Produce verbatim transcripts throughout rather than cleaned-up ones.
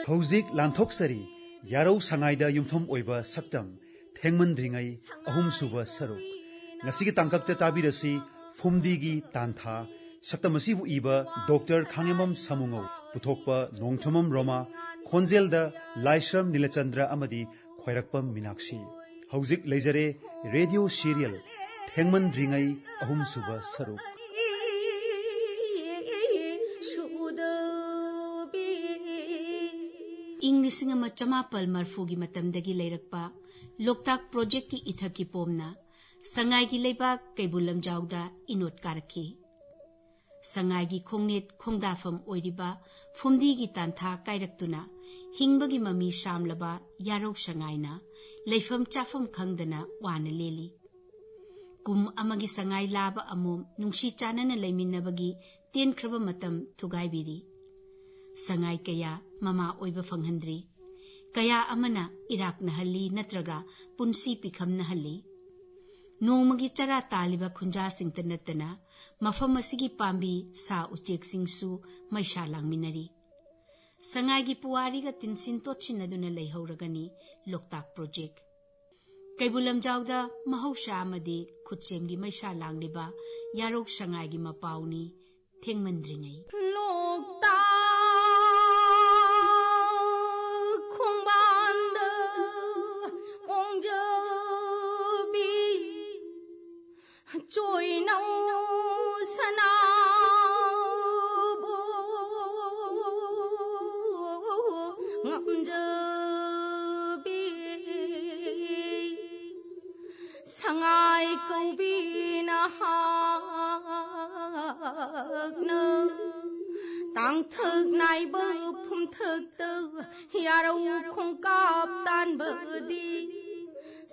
ꯍꯧꯖꯤꯛ ꯂꯥꯟꯊꯣꯛꯆꯔꯤ ꯌꯥꯔꯧ ꯁꯉꯥꯏꯗ ꯌꯨꯝꯐꯝ ꯑꯣꯏꯕ ꯁꯛꯇꯝ ꯊꯦꯡꯃꯟꯗ꯭ꯔꯤꯉꯩ ꯑꯍꯨꯝꯁꯨꯕ ꯁꯔꯨꯛ꯫ ꯉꯁꯤꯒꯤ ꯇꯥꯡꯀꯛꯇ ꯇꯥꯕꯤꯔꯁꯤ ꯐꯨꯝꯗꯤꯒꯤ ꯇꯥꯟꯊꯥ꯫ ꯁꯛꯇꯝ ꯑꯁꯤꯕꯨ ꯏꯕ ꯗꯣꯛꯇꯔ ꯈꯥꯉꯦꯝꯕꯝ ꯁꯥꯃꯨꯉꯧ, ꯄꯨꯊꯣꯛꯄ ꯅꯣꯡꯊꯣꯝꯕꯝ ꯔꯣꯃꯥ, ꯈꯣꯟꯖꯦꯜꯗ ꯂꯥꯏꯁ꯭ꯔꯝ ꯅꯤꯂꯆꯟꯗ꯭ꯔ ꯑꯃꯗꯤ ꯈ꯭ꯋꯥꯏꯔꯥꯛꯄꯝ ꯃꯤꯅꯥꯛꯁꯤ꯫ ꯍꯧꯖꯤꯛ ꯂꯩꯖꯔꯦ ꯔꯦꯗꯤꯑꯣ ꯁꯤꯔꯤꯌꯦꯜ ꯊꯦꯡꯃꯟꯗ꯭ꯔꯤꯉꯩ ꯑꯍꯨꯝꯁꯨꯕ ꯁꯔꯨꯛ꯫ ꯏꯪ ꯂꯤꯁꯤꯡ ꯑꯃ ꯆꯃꯥꯄꯜ ꯃꯔꯐꯨꯒꯤ ꯃꯇꯝꯗꯒꯤ ꯂꯩꯔꯛꯄ ꯂꯣꯛꯇꯥꯛ ꯄ꯭ꯔꯣꯖꯦꯛꯀꯤ ꯏꯊꯛꯀꯤ ꯄꯣꯝꯅ ꯁꯉꯥꯏꯒꯤ ꯂꯩꯕꯥꯛ ꯀꯩꯕꯨꯜ ꯂꯝꯖꯥꯎꯗ ꯏꯅꯣꯠ ꯀꯥꯔꯛꯈꯤ꯫ ꯁꯉꯥꯏꯒꯤ ꯈꯣꯡꯅꯦꯠ ꯈꯣꯡꯗꯥꯐꯝ ꯑꯣꯏꯔꯤꯕ ꯐꯨꯝꯗꯤꯒꯤ ꯇꯥꯟꯊꯥ ꯀꯥꯏꯔꯛꯇꯨꯅ ꯍꯤꯡꯕꯒꯤ ꯃꯃꯤ ꯁꯥꯝꯂꯕ ꯌꯥꯔꯧ ꯁꯉꯥꯏꯅ ꯂꯩꯐꯝ ꯆꯥꯐꯝ ꯈꯪꯗꯅ ꯋꯥꯅ ꯂꯦꯜꯂꯤ꯫ ꯀꯨꯝ ꯑꯃꯒꯤ ꯁꯉꯥꯏ ꯂꯥꯕ ꯑꯃꯣꯝ ꯅꯨꯡꯁꯤ ꯆꯥꯟꯅꯅ ꯂꯩꯃꯤꯟꯅꯕꯒꯤ ꯇꯦꯟꯈ꯭ꯔꯕ ꯃꯇꯝ ꯊꯨꯒꯥꯏꯕꯤꯔꯤ꯫ ꯁꯉꯥꯏ ꯀꯌꯥ ꯃꯃꯥ ꯑꯣꯏꯕ ꯐꯪꯍꯟꯗ꯭ꯔꯤ꯫ ꯀꯌꯥ ꯑꯃꯅ ꯏꯔꯥꯛꯅꯍꯜꯂꯤ ꯅꯠꯇ꯭ꯔꯒ ꯄꯨꯟꯁꯤ ꯄꯤꯈꯝꯅꯍꯜꯂꯤ꯫ ꯅꯣꯡꯃꯒꯤ ꯆꯔꯥ ꯇꯥꯜꯂꯤꯕ ꯈꯨꯟꯖꯥꯁꯤꯡꯇ ꯅꯠꯇꯅ ꯃꯐꯝ ꯑꯁꯤꯒꯤ ꯄꯥꯝꯕꯤ ꯁꯥ ꯎꯆꯦꯛꯁꯤꯡꯁꯨ ꯃꯩꯁꯥ ꯂꯥꯡꯃꯤꯟꯅꯔꯤ꯫ ꯁꯉꯥꯏꯒꯤ ꯄꯨꯋꯥꯔꯤꯒ ꯇꯤꯟꯁꯤꯟ ꯇꯣꯠꯁꯤꯟꯅꯗꯨꯅ ꯂꯩꯍꯧꯔꯒꯅꯤ ꯂꯣꯛꯇꯥꯛ ꯄ꯭ꯔꯣꯖꯦꯛ꯫ ꯀꯩꯕꯨꯜ ꯂꯝꯖꯥꯎꯗ ꯃꯍꯧꯁꯥ ꯑꯃꯗꯤ ꯈꯨꯠꯁꯦꯝꯒꯤ ꯃꯩꯁꯥ ꯂꯥꯡꯂꯤꯕ ꯌꯥꯔꯧ ꯁꯉꯥꯏꯒꯤ ꯃꯄꯥꯎꯅꯤ ꯊꯦꯡꯃꯟꯗ꯭ꯔꯤꯉꯩ꯫ ꯂꯣꯛꯇꯥꯛ ꯈꯣꯡꯕꯥꯟꯗ ꯑꯣꯡꯖꯕꯤ ꯆꯣꯏꯅꯧ ꯁꯅꯥꯕꯨ ꯉꯝꯖꯕꯤ ꯁꯉꯥꯏ ꯀꯧꯕꯤ ꯅꯍꯥꯛꯅ ꯇꯥꯡꯊꯛ ꯅꯥꯏꯕ ꯐꯨꯝꯊꯛꯇ ꯌꯥꯔꯧ ꯈꯣꯡꯀꯥꯞ ꯇꯥꯟꯕꯗꯤ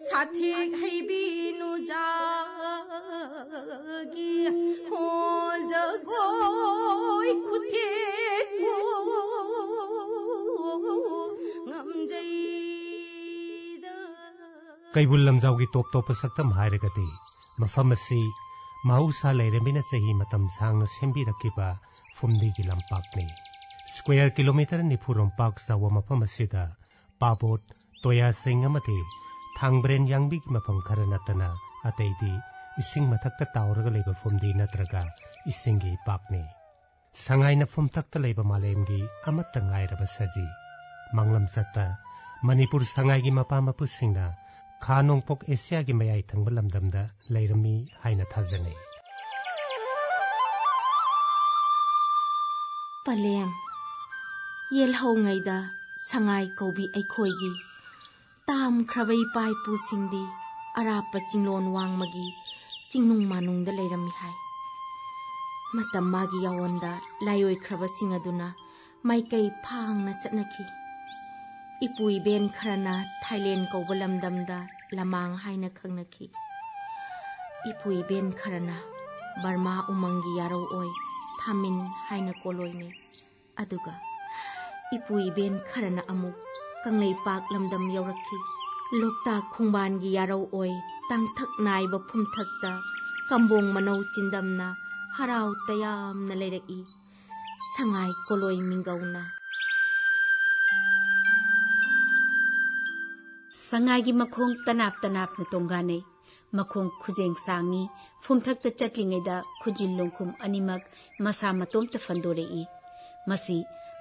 ꯁꯥꯊꯦꯛ ꯍꯩꯕꯤ ꯅꯨꯖꯥꯒꯤ ꯍꯣꯜ ꯖꯒꯣꯏ ꯈꯨꯊꯦꯛꯄꯨ ꯉꯝꯖꯩꯗ꯫ ꯀꯩꯕꯨꯜ ꯂꯝꯖꯥꯎꯒꯤ ꯇꯣꯞ ꯇꯣꯞꯄ ꯁꯛꯇꯝ ꯍꯥꯏꯔꯒꯗꯤ ꯃꯐꯝ ꯑꯁꯤ ꯃꯍꯧꯁꯥ ꯂꯩꯔꯝꯃꯤꯅ ꯆꯍꯤ ꯃꯇꯝ ꯁꯥꯡꯅ ꯁꯦꯝꯕꯤꯔꯛꯈꯤꯕ ꯐꯨꯝꯗꯤꯒꯤ ꯂꯝꯄꯥꯛꯅꯤ꯫ ꯁ꯭ꯀ꯭ꯋꯦꯔ ꯀꯤꯂꯣꯃꯤꯇꯔ ꯅꯤꯐꯨ ꯔꯣꯝ ꯄꯥꯛ ꯆꯥꯎꯕ ꯃꯐꯝ ꯑꯁꯤꯗ ꯄꯥꯕꯣꯠ, ꯇꯣꯌꯥꯁꯤꯡ ꯑꯃꯗꯤ ꯊꯥꯡꯕ꯭ꯔꯦꯟ ꯌꯥꯡꯕꯤꯒꯤ ꯃꯐꯝ ꯈꯔ ꯅꯠꯇꯅ ꯑꯇꯩꯗꯤ ꯏꯁꯤꯡ ꯃꯊꯛꯇ ꯇꯥꯎꯔꯒ ꯂꯩꯕ ꯐꯨꯝꯗꯤ ꯅꯠꯇ꯭ꯔꯒ ꯏꯁꯤꯡꯒꯤ ꯏꯄꯥꯛꯅꯤ꯫ ꯁꯉꯥꯏꯅ ꯐꯨꯝꯊꯛꯇ ꯂꯩꯕ ꯃꯥꯂꯦꯝꯒꯤ ꯑꯃꯠꯇ ꯉꯥꯏꯔꯕ ꯁꯖꯤ꯫ ꯃꯥꯡꯂꯝꯆꯠꯇ ꯃꯅꯤꯄꯨꯔ ꯁꯉꯥꯏꯒꯤ ꯃꯄꯥ ꯃꯄꯨꯁꯤꯡꯅ ꯈꯥ ꯅꯣꯡꯄꯣꯛ ꯑꯦꯁꯤꯌꯥꯒꯤ ꯃꯌꯥꯏ ꯊꯪꯕ ꯂꯝꯗꯝꯗ ꯂꯩꯔꯝꯃꯤ ꯍꯥꯏꯅ ꯊꯥꯖꯅꯩ꯫ ꯄꯂꯦꯝ, ꯌꯦꯜꯍꯧꯉꯩꯗ ꯁꯉꯥꯏ ꯀꯧꯕꯤ ꯑꯩꯈꯣꯏꯒꯤ ꯇꯥꯝꯈ꯭ꯔꯕ ꯏꯄꯥ ꯏꯄꯨꯁꯤꯡꯗꯤ ꯑꯔꯥꯞꯄ ꯆꯤꯡꯂꯣꯟ ꯋꯥꯡꯃꯒꯤ ꯆꯤꯡꯅꯨꯡ ꯃꯥꯅꯨꯡꯗ ꯂꯩꯔꯝꯃꯤ ꯍꯥꯏ꯫ ꯃꯇꯝ ꯃꯥꯒꯤ ꯌꯥꯋꯣꯟꯗ ꯂꯥꯏꯑꯣꯏꯈ꯭ꯔꯕꯁꯤꯡ ꯑꯗꯨꯅ ꯃꯥꯏꯀꯩ ꯐꯥꯡꯅ ꯆꯠꯅꯈꯤ꯫ ꯏꯄꯨ ꯏꯕꯦꯟ ꯈꯔꯅ ꯊꯥꯏꯂꯦꯟ ꯀꯧꯕ ꯂꯝꯗꯝꯗ ꯂꯃꯥꯡ ꯍꯥꯏꯅ ꯈꯪꯅꯈꯤ꯫ ꯏꯄꯨ ꯏꯕꯦꯟ ꯈꯔꯅ ꯕꯔꯃꯥ ꯎꯃꯪꯒꯤ ꯌꯥꯔꯧ ꯑꯣꯏ ꯊꯥꯃꯤꯟ ꯍꯥꯏꯅ ꯀꯣꯂꯣꯏꯅꯩ꯫ ꯑꯗꯨꯒ ꯏꯄꯨ ꯏꯕꯦꯟ ꯈꯔꯅ ꯑꯃꯨꯛ ꯀꯪꯂꯩꯄꯥꯛ ꯂꯝꯗꯝ ꯌꯧꯔꯛꯈꯤ꯫ ꯂꯣꯛꯇꯥꯛ ꯈꯣꯡꯕꯥꯟꯒꯤ ꯌꯥꯔꯧ ꯑꯣꯏ ꯇꯥꯡꯊꯛ ꯅꯥꯏꯕ ꯐꯨꯝꯊꯛꯇ ꯀꯝꯕꯣꯡ ꯃꯅꯧ ꯆꯤꯟꯗꯝꯅ ꯍꯔꯥꯎ ꯇꯌꯥꯝꯅ ꯂꯩꯔꯛꯏ꯫ ꯁꯉꯥꯏ ꯀꯣꯂꯣꯏ ꯃꯤꯡꯒꯧꯅ꯫ ꯁꯉꯥꯏꯒꯤ ꯃꯈꯣꯡ ꯇꯅꯥꯞ ꯇꯅꯥꯞꯅ ꯇꯣꯡꯒꯥꯅꯩ꯫ ꯃꯈꯣꯡ ꯈꯨꯖꯦꯡ ꯁꯥꯡꯉꯤ꯫ ꯐꯨꯝꯊꯛꯇ ꯆꯠꯂꯤꯉꯩꯗ ꯈꯨꯖꯤꯜ ꯂꯣꯡꯈꯨꯝ ꯑꯅꯤꯃꯛ ꯃꯁꯥ ꯃꯇꯣꯝꯇ ꯐꯟꯗꯣꯔꯛꯏ꯫ ꯃꯁꯤ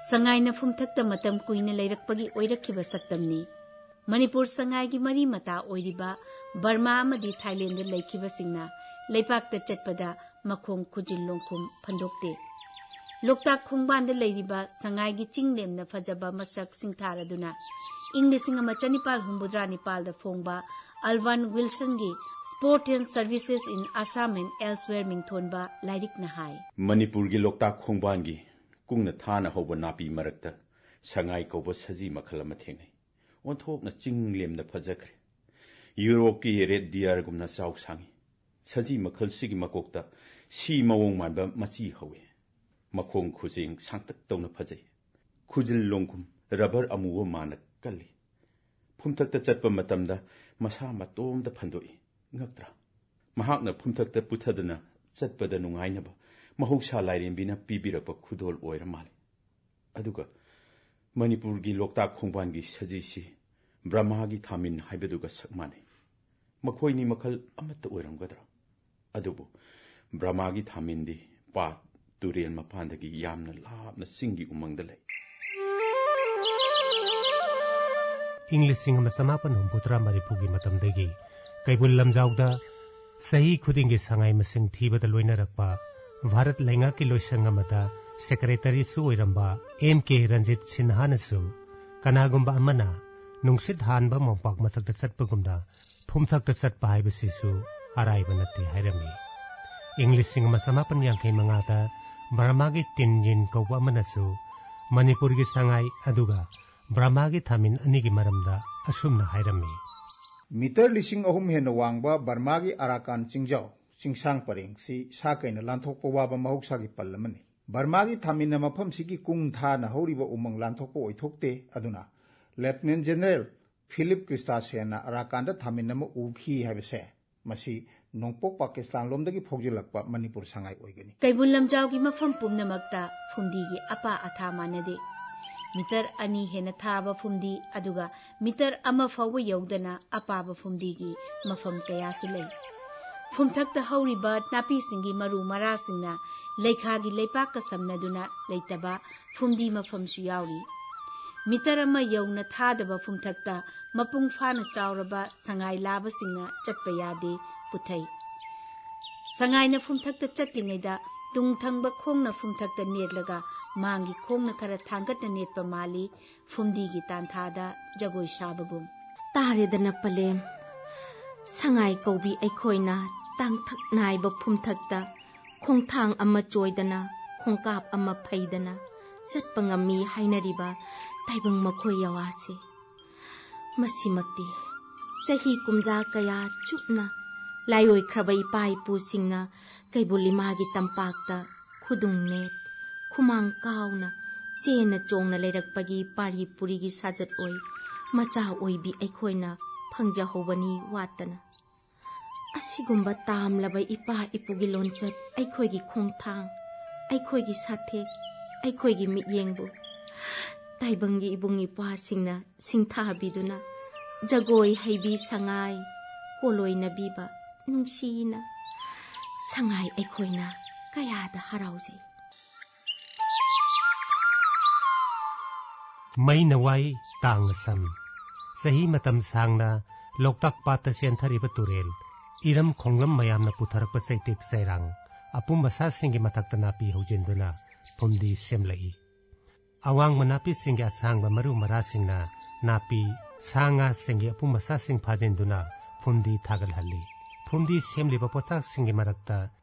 ꯁꯉꯥꯏꯅ ꯐꯨꯝꯊꯛꯇ ꯃꯇꯝ ꯀꯨꯏꯅ ꯂꯩꯔꯛꯄꯒꯤ ꯑꯣꯏꯔꯛꯈꯤꯕ ꯁꯛꯇꯝꯅꯤ꯫ ꯃꯅꯤꯄꯨꯔ ꯁꯉꯥꯏꯒꯤ ꯃꯔꯤ ꯃꯇꯥ ꯑꯣꯏꯔꯤꯕ ꯕꯔꯃꯥ ꯑꯃꯗꯤ ꯊꯥꯏꯂꯦꯟꯗ ꯂꯩꯈꯤꯕꯁꯤꯡꯅ ꯂꯩꯄꯥꯛꯇ ꯆꯠꯄꯗ ꯃꯈꯣꯡ ꯈꯨꯖꯤꯜ ꯂꯣꯡꯈꯨꯝ ꯐꯟꯗꯣꯛꯇꯦ꯫ ꯂꯣꯛꯇꯥꯛ ꯈꯣꯡꯕꯥꯟꯗ ꯂꯩꯔꯤꯕ ꯁꯉꯥꯏꯒꯤ ꯆꯤꯡ ꯂꯦꯝꯅ ꯐꯖꯕ ꯃꯁꯛ ꯁꯤꯡꯊꯥꯔꯗꯨꯅ ꯏꯪ ꯂꯤꯁꯤꯡ ꯑꯃ ꯆꯅꯤꯄꯥꯜ ꯍꯨꯝꯐꯨꯇꯔꯥ ꯅꯤꯄꯥꯜꯗ ꯐꯣꯡꯕ ꯑꯜꯚꯟ ꯋꯤꯜꯁꯟꯒꯤ Sport and Services in Assam and Elsewhere ꯃꯤꯡꯊꯣꯟꯕ ꯂꯥꯏꯔꯤꯛꯅ ꯍꯥꯏ꯫ ꯃꯅꯤꯄꯨꯔꯒꯤ ꯂꯣꯛꯇꯥꯛ ꯈꯣꯡꯕꯥꯟꯒꯤ ꯀꯨꯡꯅ ꯊꯥꯅ ꯍꯧꯕ ꯅꯥꯄꯤ ꯃꯔꯛꯇ ꯁꯉꯥꯏ ꯀꯧꯕ ꯁꯖꯤ ꯃꯈꯜ ꯑꯃ ꯊꯦꯡꯅꯩ꯫ ꯑꯣꯟꯊꯣꯛꯅ ꯆꯤꯡ ꯂꯦꯝꯅ ꯐꯖꯈ꯭ꯔꯦ꯫ ꯌꯨꯔꯣꯞꯀꯤ ꯔꯦꯠ ꯗꯤꯌꯔꯒꯨꯝꯅ ꯆꯥꯎ ꯁꯥꯡꯉꯤ꯫ ꯁꯖꯤ ꯃꯈꯜꯁꯤꯒꯤ ꯃꯀꯣꯛꯇ ꯁꯤ ꯃꯑꯣꯡ ꯃꯥꯟꯕ ꯃꯆꯤ ꯍꯧꯏ꯫ ꯃꯈꯣꯡ ꯈꯨꯖꯦꯡ ꯁꯥꯡꯇꯛ ꯇꯧꯅ ꯐꯖꯩ꯫ ꯈꯨꯖꯤꯜ ꯂꯣꯡꯈꯨꯝ ꯔꯕꯔ ꯑꯃꯨꯕ ꯃꯥꯅ ꯀꯜꯂꯤ꯫ ꯐꯨꯝꯊꯛꯇ ꯆꯠꯄ ꯃꯇꯝꯗ ꯃꯁꯥ ꯃꯇꯣꯝꯇ ꯐꯟꯗꯣꯛꯏ꯫ ꯉꯛꯇ꯭ꯔꯥ? ꯃꯍꯥꯛꯅ ꯐꯨꯝꯊꯛꯇ ꯄꯨꯊꯗꯨꯅ ꯆꯠꯄꯗ ꯅꯨꯡꯉꯥꯏꯅꯕ ꯃꯍꯧꯁꯥ ꯂꯥꯏꯔꯦꯝꯕꯤꯅ ꯄꯤꯕꯤꯔꯛꯄ ꯈꯨꯗꯣꯜ ꯑꯣꯏꯔ ꯃꯥꯜꯂꯤ꯫ ꯑꯗꯨꯒ ꯃꯅꯤꯄꯨꯔꯒꯤ ꯂꯣꯛꯇꯥꯛ ꯈꯣꯡꯕꯥꯟꯒꯤ ꯁꯖꯤꯁꯤ ꯕ꯭ꯔꯍꯃꯥꯒꯤ ꯊꯥꯃꯤꯟ ꯍꯥꯏꯕꯗꯨꯒ ꯁꯛ ꯃꯥꯟꯅꯩ꯫ ꯃꯈꯣꯏꯅꯤ ꯃꯈꯜ ꯑꯃꯠꯇ ꯑꯣꯏꯔꯝꯒꯗ꯭ꯔꯥ? ꯑꯗꯨꯕꯨ ꯕ꯭ꯔꯍꯃꯥꯒꯤ ꯊꯥꯃꯤꯟꯗꯤ ꯄꯥꯠ, ꯇꯨꯔꯦꯜ ꯃꯄꯥꯟꯗꯒꯤ ꯌꯥꯝꯅ ꯂꯥꯞꯅ ꯆꯤꯡꯒꯤ ꯎꯃꯪꯗ ꯂꯩ꯫ ꯏꯪ ꯂꯤꯁꯤꯡ ꯑꯃ ꯆꯃꯥꯄꯟ ꯍꯨꯝꯐꯨꯇꯔꯥ ꯃꯔꯤꯐꯨꯒꯤ ꯃꯇꯝꯗꯒꯤ ꯀꯩꯕꯨꯜ ꯂꯝꯖꯥꯎꯗ ꯆꯍꯤ ꯈꯨꯗꯤꯡꯒꯤ ꯁꯉꯥꯏ ꯃꯁꯤꯡ ꯊꯤꯕꯗ ꯂꯣꯏꯅꯔꯛꯄ ꯚꯥꯔꯠ ꯂꯩꯉꯥꯛꯀꯤ ꯂꯣꯏꯁꯪ ꯑꯃꯗ ꯁꯦꯀ꯭ꯔꯦꯇꯔꯤꯁꯨ ꯑꯣꯏꯔꯝꯕ ꯑꯦꯝ ꯀꯦ ꯔꯟꯖꯤꯠ ꯁꯤꯟꯍꯥꯅꯁꯨ ꯀꯅꯥꯒꯨꯝꯕ ꯑꯃꯅ ꯅꯨꯡꯁꯤꯠ ꯍꯥꯟꯕ ꯃꯣꯝꯄꯥꯛ ꯃꯊꯛꯇ ꯆꯠꯄꯒꯨꯝꯅ ꯐꯨꯝꯊꯛꯇ ꯆꯠꯄ ꯍꯥꯏꯕꯁꯤꯁꯨ ꯑꯔꯥꯏꯕ ꯅꯠꯇꯦ ꯍꯥꯏꯔꯝꯃꯤ꯫ ꯏꯪ ꯂꯤꯁꯤꯡ ꯑꯃ ꯆꯃꯥꯄꯟ ꯌꯥꯡꯈꯩ ꯃꯉꯥꯗ ꯕꯔꯃꯥꯒꯤ ꯇꯤꯟ ꯌꯤꯟ ꯀꯧꯕ ꯑꯃꯅꯁꯨ ꯃꯅꯤꯄꯨꯔꯒꯤ ꯁꯉꯥꯏ ꯑꯗꯨꯒ ꯕ꯭ꯔꯍꯃꯥꯒꯤ ꯊꯥꯃꯤꯟ ꯑꯅꯤꯒꯤ ꯃꯔꯝꯗ ꯑꯁꯨꯝꯅ ꯍꯥꯏꯔꯝꯃꯤ꯫ ꯃꯤꯇꯔ ꯂꯤꯁꯤꯡ ꯑꯍꯨꯝ ꯍꯦꯟꯅ ꯋꯥꯡꯕ ꯕꯔꯃꯥꯒꯤ ꯑꯔꯥꯀꯥꯟ ꯆꯤꯡꯖꯥꯎ ꯆꯤꯡꯁꯥꯡ ꯄꯔꯦꯡꯁꯤ ꯁꯥ ꯀꯩꯅ ꯂꯥꯟꯊꯣꯛꯄ ꯋꯥꯕ ꯃꯍꯧꯁꯥꯒꯤ ꯄꯜ ꯑꯃꯅꯤ꯫ ꯕꯔꯃꯥꯒꯤ ꯊꯥꯃꯤꯟꯅ ꯃꯐꯝꯁꯤꯒꯤ ꯀꯨꯡ ꯊꯥꯅ ꯍꯧꯔꯤꯕ ꯎꯃꯪ ꯂꯥꯟꯊꯣꯛꯄ ꯑꯣꯏꯊꯣꯛꯇꯦ꯫ ꯑꯗꯨꯅ ꯂꯦꯐꯇꯤꯅꯦꯟ ꯖꯦꯅꯔꯦꯜ ꯐꯤꯂꯤꯞ ꯀ꯭ꯔꯤꯁꯇꯥꯁꯦꯟꯅ ꯑꯔꯥꯀꯥꯟꯗ ꯊꯥꯃꯤꯟ ꯑꯃ ꯎꯈꯤ ꯍꯥꯏꯕꯁꯦ ꯃꯁꯤ ꯅꯣꯡꯄꯣꯛ ꯄꯥꯀꯤꯁꯇꯥꯟ ꯂꯣꯝꯗꯒꯤ ꯐꯥꯎꯖꯤꯜꯂꯛꯄ ꯃꯅꯤꯄꯨꯔ ꯁꯉꯥꯏ ꯑꯣꯏꯒꯅꯤ꯫ ꯀꯩꯕꯨꯜ ꯂꯝꯖꯥꯎꯒꯤ ꯃꯐꯝ ꯄꯨꯝꯅꯃꯛꯇ ꯐꯨꯝꯗꯤꯒꯤ ꯑꯄꯥ ꯑꯊꯥ ꯃꯥꯟꯅꯗꯦ꯫ ꯃꯤꯇꯔ ꯑꯅꯤ ꯍꯦꯟꯅ ꯊꯥꯕ ꯐꯨꯝꯗꯤ, ꯑꯗꯨꯒ ꯃꯤꯇꯔ ꯑꯃ ꯐꯥꯎꯕ ꯌꯧꯗꯅ ꯑꯄꯥꯕ ꯐꯨꯝꯗꯤꯒꯤ ꯃꯐꯝ ꯀꯌꯥꯁꯨ ꯂꯩ꯫ ꯐꯨꯝꯊꯛꯇ ꯍꯧꯔꯤꯕ ꯅꯥꯄꯤꯁꯤꯡꯒꯤ ꯃꯔꯨ ꯃꯔꯥꯁꯤꯡꯅ ꯂꯩꯈꯥꯒꯤ ꯂꯩꯄꯥꯛꯀ ꯁꯝꯅꯗꯨꯅ ꯂꯩꯇꯕ ꯐꯨꯝꯗꯤ ꯃꯐꯝꯁꯨ ꯌꯥꯎꯔꯤ꯫ ꯃꯤꯇꯔ ꯑꯃ ꯌꯧꯅ ꯊꯥꯗꯕ ꯐꯨꯝꯊꯛꯇ ꯃꯄꯨꯡ ꯐꯥꯅ ꯆꯥꯎꯔꯕ ꯁꯉꯥꯏ ꯂꯥꯕꯁꯤꯡꯅ ꯆꯠꯄ ꯌꯥꯗꯦ꯫ ꯄꯨꯊꯩ꯫ ꯁꯉꯥꯏꯅ ꯐꯨꯝꯊꯛꯇ ꯆꯠꯂꯤꯉꯩꯗ ꯇꯨꯡ ꯊꯪꯕ ꯈꯣꯡꯅ ꯐꯨꯝꯊꯛꯇ ꯅꯦꯠꯂꯒ ꯃꯥꯡꯒꯤ ꯈꯣꯡꯅ ꯈꯔ ꯊꯥꯡꯒꯠꯅ ꯅꯦꯠꯄ ꯃꯥꯜꯂꯤ, ꯐꯨꯝꯗꯤꯒꯤ ꯇꯥꯟꯊꯥꯗ ꯖꯒꯣꯏ ꯁꯥꯕꯒꯨꯝ꯫ ꯇꯥꯔꯦꯗꯅ ꯄꯂꯦꯝ, ꯁꯉꯥꯏ ꯀꯧꯕꯤ ꯑꯩꯈꯣꯏꯅ ꯇꯥꯡꯊꯛ ꯅꯥꯏꯕ ꯐꯨꯝꯊꯛꯇ ꯈꯣꯡꯊꯥꯡ ꯑꯃ ꯆꯣꯏꯗꯅ, ꯈꯣꯡꯀꯥꯞ ꯑꯃ ꯐꯩꯗꯅ ꯆꯠꯄ ꯉꯝꯃꯤ ꯍꯥꯏꯅꯔꯤꯕ ꯇꯥꯏꯕꯪ ꯃꯈꯣꯏ ꯌꯥꯋꯥꯁꯦ꯫ ꯃꯁꯤꯃꯛꯇꯤ ꯆꯍꯤ ꯀꯨꯝꯖꯥ ꯀꯌꯥ ꯆꯨꯞꯅ ꯂꯥꯏꯑꯣꯏꯈ꯭ꯔꯕ ꯏꯄꯥ ꯏꯄꯨꯁꯤꯡꯅ ꯀꯩꯕꯨꯜ ꯏꯃꯥꯒꯤ ꯇꯝꯄꯥꯛꯇ ꯈꯨꯗꯨꯡ ꯅꯦꯠ, ꯈꯨꯃꯥꯡ ꯀꯥꯎꯅ ꯆꯦꯟꯅ ꯆꯣꯡꯅ ꯂꯩꯔꯛꯄꯒꯤ ꯄꯥꯔꯤ ꯄꯨꯔꯤꯒꯤ ꯁꯥꯖꯠ ꯑꯣꯏ ꯃꯆꯥ ꯑꯣꯏꯕꯤ ꯑꯩꯈꯣꯏꯅ ꯐꯪꯖꯍꯧꯕꯅꯤ ꯋꯥꯠꯇꯅ꯫ ꯑꯁꯤꯒꯨꯝꯕ ꯇꯥꯝꯂꯕ ꯏꯄꯥ ꯏꯄꯨꯒꯤ ꯂꯣꯟꯆꯠ ꯑꯩꯈꯣꯏꯒꯤ ꯈꯣꯡꯊꯥꯡ, ꯑꯩꯈꯣꯏꯒꯤ ꯁꯥꯊꯦꯛ, ꯑꯩꯈꯣꯏꯒꯤ ꯃꯤꯠꯌꯦꯡꯕꯨ ꯇꯥꯏꯕꯪꯒꯤ ꯏꯕꯨꯡ ꯏꯄ꯭ꯋꯥꯁꯤꯡꯅ ꯁꯤꯡꯊꯥꯕꯤꯗꯨꯅ ꯖꯒꯣꯏ ꯍꯩꯕꯤ ꯁꯉꯥꯏ ꯀꯣꯂꯣꯏꯅꯕꯤꯕ ꯅꯨꯡꯁꯤꯅ ꯁꯉꯥꯏ ꯑꯩꯈꯣꯏꯅ ꯀꯌꯥꯗ ꯍꯔꯥꯎꯖꯩ꯫ ꯃꯩꯅ ꯋꯥꯏ ꯇꯥꯡꯅ ꯁꯝ꯫ ꯆꯍꯤ ꯃꯇꯝ ꯁꯥꯡꯅ ꯂꯣꯛꯇꯥꯛ ꯄꯥꯠꯇ ꯆꯦꯟꯊꯔꯤꯕ ꯇꯨꯔꯦꯜ, ꯏꯔꯝ ꯈꯣꯡꯂꯝ ꯃꯌꯥꯝꯅ ꯄꯨꯊꯔꯛꯄ ꯆꯩꯇꯦꯛ ꯆꯩꯔꯥꯡ, ꯑꯄꯨꯝ ꯑꯁꯥꯁꯤꯡꯒꯤ ꯃꯊꯛꯇ ꯅꯥꯄꯤ ꯍꯧꯖꯤꯟꯗꯨꯅ ꯐꯨꯝꯗꯤ ꯁꯦꯝꯂꯛꯏ꯫ ꯑꯋꯥꯡꯕ ꯅꯥꯄꯤꯁꯤꯡꯒꯤ ꯑꯁꯥꯡꯕ ꯃꯔꯨ ꯃꯔꯥꯁꯤꯡꯅ ꯅꯥꯄꯤ, ꯁꯥ ꯉꯥꯁꯤꯡꯒꯤ ꯑꯄꯨꯝ ꯑꯁꯥꯁꯤꯡ ꯐꯥꯖꯤꯟꯗꯨꯅ ꯐꯨꯝꯗꯤ ꯊꯥꯒꯠꯍꯜꯂꯤ꯫ ꯐꯨꯝꯗꯤ ꯁꯦꯝꯂꯤꯕ ꯄꯣꯠꯆꯥꯛꯁꯤꯡꯒꯤ ꯃꯔꯛꯇ